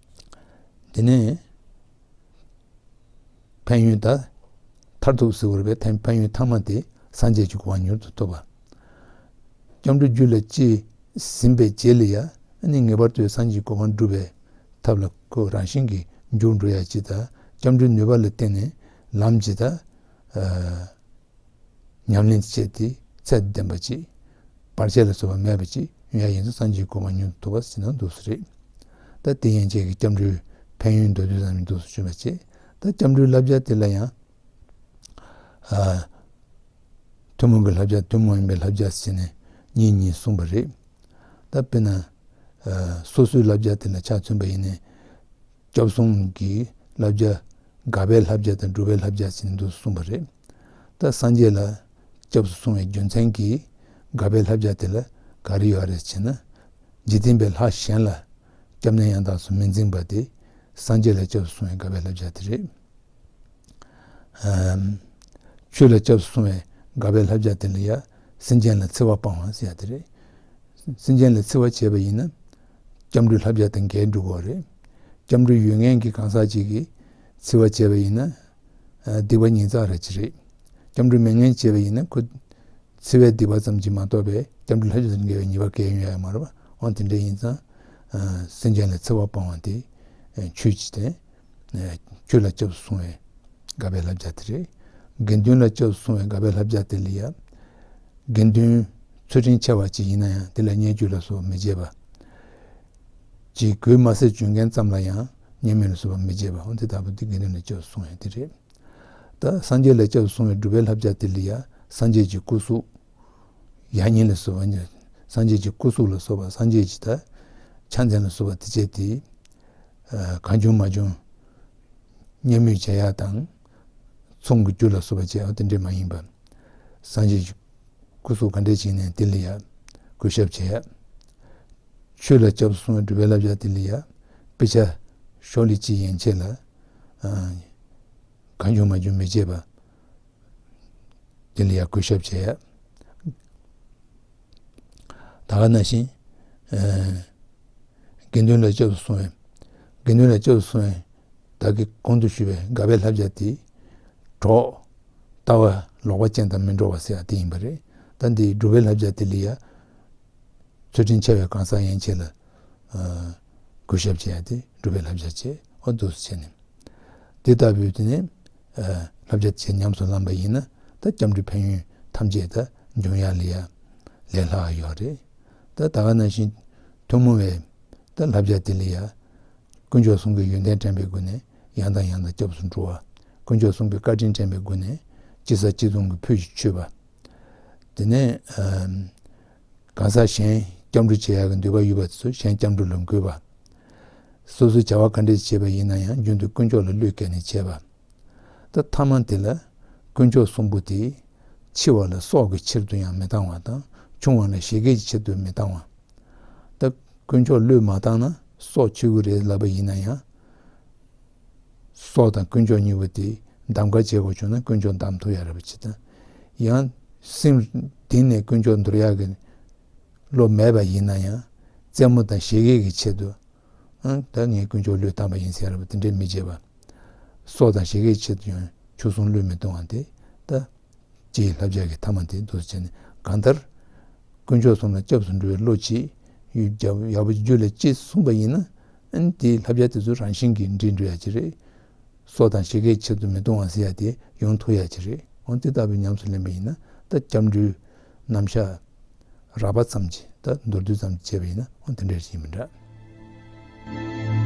དེ་ནས་ཕན་ཡོན་ད་མཐར་ཐུག་ཟེར་བ་རེད་པས། ཕན་ཡོན་ཐ་མ་དེ་སངས་རྒྱས་ཀྱི་གོ་འཕང་མྱུར་དུ་ཐོབ་པ། སྐྱབས་འགྲོའི་རྒྱུད་ལ་སྐྱེས་ཟིན་པའི་རྗེས་ལ་ཡང་ནི་ངེས་པར་དུ་སངས་རྒྱས་ཀྱི་གོ་འཕང་སྒྲུབ་པའི་ཐབས་ལ་ཁོ་རང་བཞིན་གྱིས་འཇུག་འགྲོ་ཡ་ཅིག་དང་། སྐྱབས་འགྲོའི་ནུས་པ་ལ་བརྟེན་ནས་ལམ་ཅིག་དང་། ཨ། ཉམས་ལེན་བྱས་ཏེ་ཚད་ལྡན་པ་ཅིག་བར་ཆད་ལ་སོགས་པ་མེད་པ་ཅིག་ཡོང་ཡ་ཡིན་ཙང་། སངས་རྒྱས་ཀྱི་གོ་འཕང་མྱུར་དུ་ཐོབ་པ་ཟེར་ན་འདུག་སེ་རེད། ད་དེ་ཡན་ཆད་ཀྱི་སྐྱབས་འགྲོའི་ཕན་ཡོན་མདོར་བསྡུས་ཙམ་ཞིག་འདུག་སེ་བྱུང་བ་བྱས། ད་སྐྱབས་འགྲོའི་བསླབ་བྱ་དེ་ལ་ཡང་། ཨ། ཐུན་མོང་གི་བསླབ་བྱ། ཐུན་མོང་མིན་པའི་བསླབ་བྱ་ཟེར་ནས་གཉིས་གཉིས་གསུངས་པ་རེད། ད་དཔེར་ན། ཨ། སོ་སོའི་བསླབ་བྱ་དེ་ལ་ཆ་མཚོན་པ་ཡིན་ན། སྐྱབས་གསུམ་གྱི་བསླབ་བྱ། དགག་པའི་བསླབ་བྱ་དང་སྒྲུབ་པའི་བསླབ་བྱ་ཟེར་ནས་འདུག་གསུངས་པ་རེད། ད་སངས་རྒྱས་ལ་སྐྱབས་སུ་སོང་བའི་རྒྱུ་མཚན་གྱིས་དགག་པའི་བསླབ་བྱ་དེ་ལ་ག་རེ་ཡོད་རེད་ཟེར་ན། འཇིག་རྟེན་པའི་ལྷ་གཞན་ལ་སྐྱབས་གནས་ཡང་དག་སུ་མི་འཛིན་པ་དེ་སངས་རྒྱས་ལ་སྐྱབས་སུ་སོང་བའི་དགག་པའི་བསླབ་བྱ་དེ་རེད། ཨམ། ཆོས་ལ་སྐྱབས་སུ་སོང་བའི་དགག་པའི་བསླབ་བྱ་དེ་ལ་ཡང་སེམས་ཅན་ལ་འཚེ་བ་སྤང་བ་ཟེར་ཡ་དེ་རེད། སེམས་ཅན་ལ་འཚེ་བ་བྱས་པ་ཡིན་ན། སྐྱབས་འགྲོའི་བསླབ་བྱ་དང་འགལ་འགྲོ་གི་རེད། སྐྱབས་འགྲོ་ཡོད་མཁན་གྱི་གང་ཟག་ཅིག་གིས་འཚེ་བ་བྱས་པ་ཡིན་ན། ཨ། སྡིག་པ་ཉིས་བརྩེགས་ར་ཅིག་རེད། སྐྱབས་འགྲོ་མེད་མཁན་བྱས་པ་ཡིན་ན་ཁོ་འཚེ་བའི་སྡིག་པ་ཙམ་གྱིས་མ་གཏོགས་པའི་སྐྱབས་འགྲོའི་བསླབ་བྱ་དང་འགལ་བའི་ཉེས་པ་གང་ཡང་ཡོང་ཡ་མ་རེད་པ། འོ་དེ་འདྲ་ཡིན་ཙང་། ཨ། སེམས་ཅན་ལ་འཚེ་བ་སྤང་བ་དེ་ཆོས་ཅིག་སྟེ། ཆོས་ལ་སྐྱབས་སུ་སོང་བའི་དགག་པའི་བསླབ་བྱ་དེ་རེད། དགེ་འདུན་ལ་སྐྱབས་སུ་སོང་བའི་དགག་པའི་བསླབ་བྱ་དེ་ལ་ཡང་། དགེ་འདུན་ཚུལ་ཁྲིམས་འཆལ་བ་ཅིག་ཡིན་ན་ཡང་དེ་ལ་བརྙས་བཅོས་ལ་སོགས་པ་མི་བྱེད་པ། ཅིག་གོས་དམར་སེར་གྱོན་མཁན་ཙམ་ལ་ཡང་བརྙས་སྨོད་ལ་སོགས་པ་མི་བྱེད་པ། འོ་དེ་ལྟ་བུ་དེ་དགེ་འདུན་ལ་སྐྱབས་སུ་སོང་བའི་དེ་རེད། ད་སངས་རྒྱས་ལ་སྐྱབས་སུ་སོང་བའི་སྒྲུབ་པའི་བསླབ་བྱ་དེ་ལ་ཡང་སངས་རྒྱས་ཀྱི་སྐུ་གཟུགས། ཡང་སྙིང་ལ་སོགས་པ་ནི། སངས་རྒྱས་ཀྱི་སྐུ་གཟུགས་ལ་སོགས་པ། སངས་རྒྱས་ཀྱི་ད་ཕྱག་མཚན་ལ་སོགས་པ་དེ་བྱས་ཏེ། ཨ། གང་བྱུང་མ་བྱུང་བརྙས་སྨོད་བྱེད་ཡ་དང་། ཚོང་གི་རྒྱུ་ལ་སོགས་པ་བྱེད་ཡ་དེ་འདྲས་མ་ཡིན་པ། སངས་རྒྱས་ཀྱི་སྐུ་གཟུགས་ག་འདྲས་ཅིག་ནས་དེ་ལ་ཡ་གུས་ཞབས་བྱེད་ཡ། ཆོས་ལ་སྐྱབས་སུ་སོང་བའི་སྒྲུབ་པའི་བསླབ་བྱ་དེ་ལ་ཡ་དཔེ་ཆ་ཤོག་ལེབ་གཅིག་ཡན་ཆད་ལ། ཨ། གང་བྱུང་མ་བྱུང་མི་བྱེད་པ། དེ་ལ་ཡང་གུས་ཞབས་བྱེད་ཡ། ད་ག་ནང་བཞིན། ཨ། དགེ་འདུན་ལ་སྐྱབས་སུ་སོང་བའི། དགེ་འདུན་ལ་སྐྱབས་སུ་སོང་བའི་བདག་གིས་གོང་དུ་ཞུས་པའི་དགག་པའི་བསླབ་བྱ་དེ། གྲོགས། ལྟ་བ་ལོག་པ་ཅན་དང་མི་འགྲོགས་པ་ཟེར་ཡ་དེ་ཡིན་པ་རེད། ད་འདིའི་སྒྲུབ་པའི་བསླབ་བྱ་དེ་ལ་ཡང་། ཚུལ་ཁྲིམས་འཆལ་བའི་གང་ཟག་ཡན་ཆད་ལ། ཨ། གུས་ཞབས་བྱེད་ཡ་དེ་སྒྲུབ་པའི་བསླབ་བྱ་བྱེད། འོ་འདུག་སེ་བྱས་ནས། དེ་ལྟ་བུའི་དེ་ནས། ཨ། བསླབ་བྱ་བྱས་ཉམས་སུ་བླངས་པ་ཡིན་ན། ད་སྐྱབས་འགྲོའི་ཕན་ཡོན་ཐམས་ཅད་ད་འབྱུང་ཡ་ལ་ཡ་ལས་ལྷག་ཡོད་རེད། ད་ད་ག་ནང་བཞིན་ཐུན་མོང་བའི་ད་བསླབ་བྱ་དེ་ལ་ཡ། དཀོན་མཆོག་གསུམ་གྱི་ཡོན་ཏན་དྲན་པའི་སྒོ་ནས་ཡང་དང་ཡང་དུ་སྐྱབས་སུ་འགྲོ་བ། དཀོན་མཆོག་གསུམ་གྱི་བཀའ་དྲིན་དྲན་པའི་སྒོ་ནས་ཅི་ཟ་ཅི་འཐུང་གི་ཕུད་ཅིག་མཆོད་པ། དེ་ནས། ཨ། གང་ཟག་གཞན་སྐྱབས་འགྲོ་བྱེད་ཡག་གི་འདོད་པ་ཡོད་པ་དེ་ཚོ་གཞན་སྐྱབས་འགྲོ་ལ་འགོད་པ། སོ་སོའི་བྱ་བ་ག་འདྲ་བྱེད་པ་ཡིན་ན་ཡང་རྒྱུན་དུ་དཀོན་མཆོག་ལ་བློས་བཀལ་ནས་བྱེད་པ། ད་ཐ་མ་དེ་ལ་དཀོན་མཆོག་གསུམ་པོ་དེ་འཆི་བ་ལ་སྲོག་གི་ཕྱིར་དུ་ཡང་མི་བཏང་བ་དང་། ཆུང་བ་ལ་བཞད་གད་ཀྱི་ཕྱིར་དུ་མི་བཏང་བ། ད་དཀོན་མཆོག་བློས་མ་བཏང་ན་སྲོག་ཆད་ཀྱི་རེད་ལབ་པ་ཡིན་ན་ཡང་། སྲོག་དང་དཀོན་མཆོག་གཉིས་པོ་དེ་གདམ་ག་བྱེད་དགོས་བྱུང་ན་དཀོན་མཆོག་གདམ་ཐུབ་ཡ་རེད་པ་ཅིག་དང་། ཡང་སེམས་ དེང་ནས་དཀོན་མཆོག་འདོར་ཡག་གི་བློ་མེད་པ་ཡིན་ན་ཡང་རྩེད་མོ་དང་བཞད་གད་ཀྱི་ཆེད་དུ་ཨང་ད་ངས་དཀོན་མཆོག་བློས་བཏང་པ་ཡིན་ཟེར་བ་དེ་འདྲས་མི་བྱེད་པ། སྲོག་དང་བཞད་གད་ཆེད་དུ་ཡང་ཆོས་སྲུང་བློས་མི་གཏོང་བ་དེ་ད་སྤྱི་ཡི་བསླབ་བྱ་གི་ཐ་མ་དེ་འདུག་སེ་བྱས་ནས་གང་ལྟར་དཀོན་མཆོག་གསུམ་ལ་སྐྱབས་སུ་འགྲོ་བའི་བློ་ཅིག་ཡུལ་རྒྱ་ཡག་པོ་རྒྱུད་ལ་སྐྱེས་གསུངས་པ་ཡིན་ན་ཨང་དེའི་བསླབ་བྱ་དེ་ཚོ་རང་བཞིན་གྱིས་འགྲིག་འགྲོ་ཡ་ཅིག་རེད། སྲོག་དང་བཞད་གད་ཆེད་དུ་མི་གཏོང་བ་ཟེར་ཡ་དེ་ཡོང་ཐུབ་ཡ་ཅིག་རེད། འོ་དེ་ལྟ་བུའི་ཉམས་སུ་ལེན་པ་ཡིན་ན་ད་སྐྱབས་འགྲོའི་རྣམ་གཞག་རགས་པ་ཙམ་གྱིས་ད་མདོར་བསྡུས་ཙམ་གྱིས་བྱས་པ་ཡིན་ན་འོ་དེ་འདྲ་ཞིག་ཡིན་མི་འདྲ།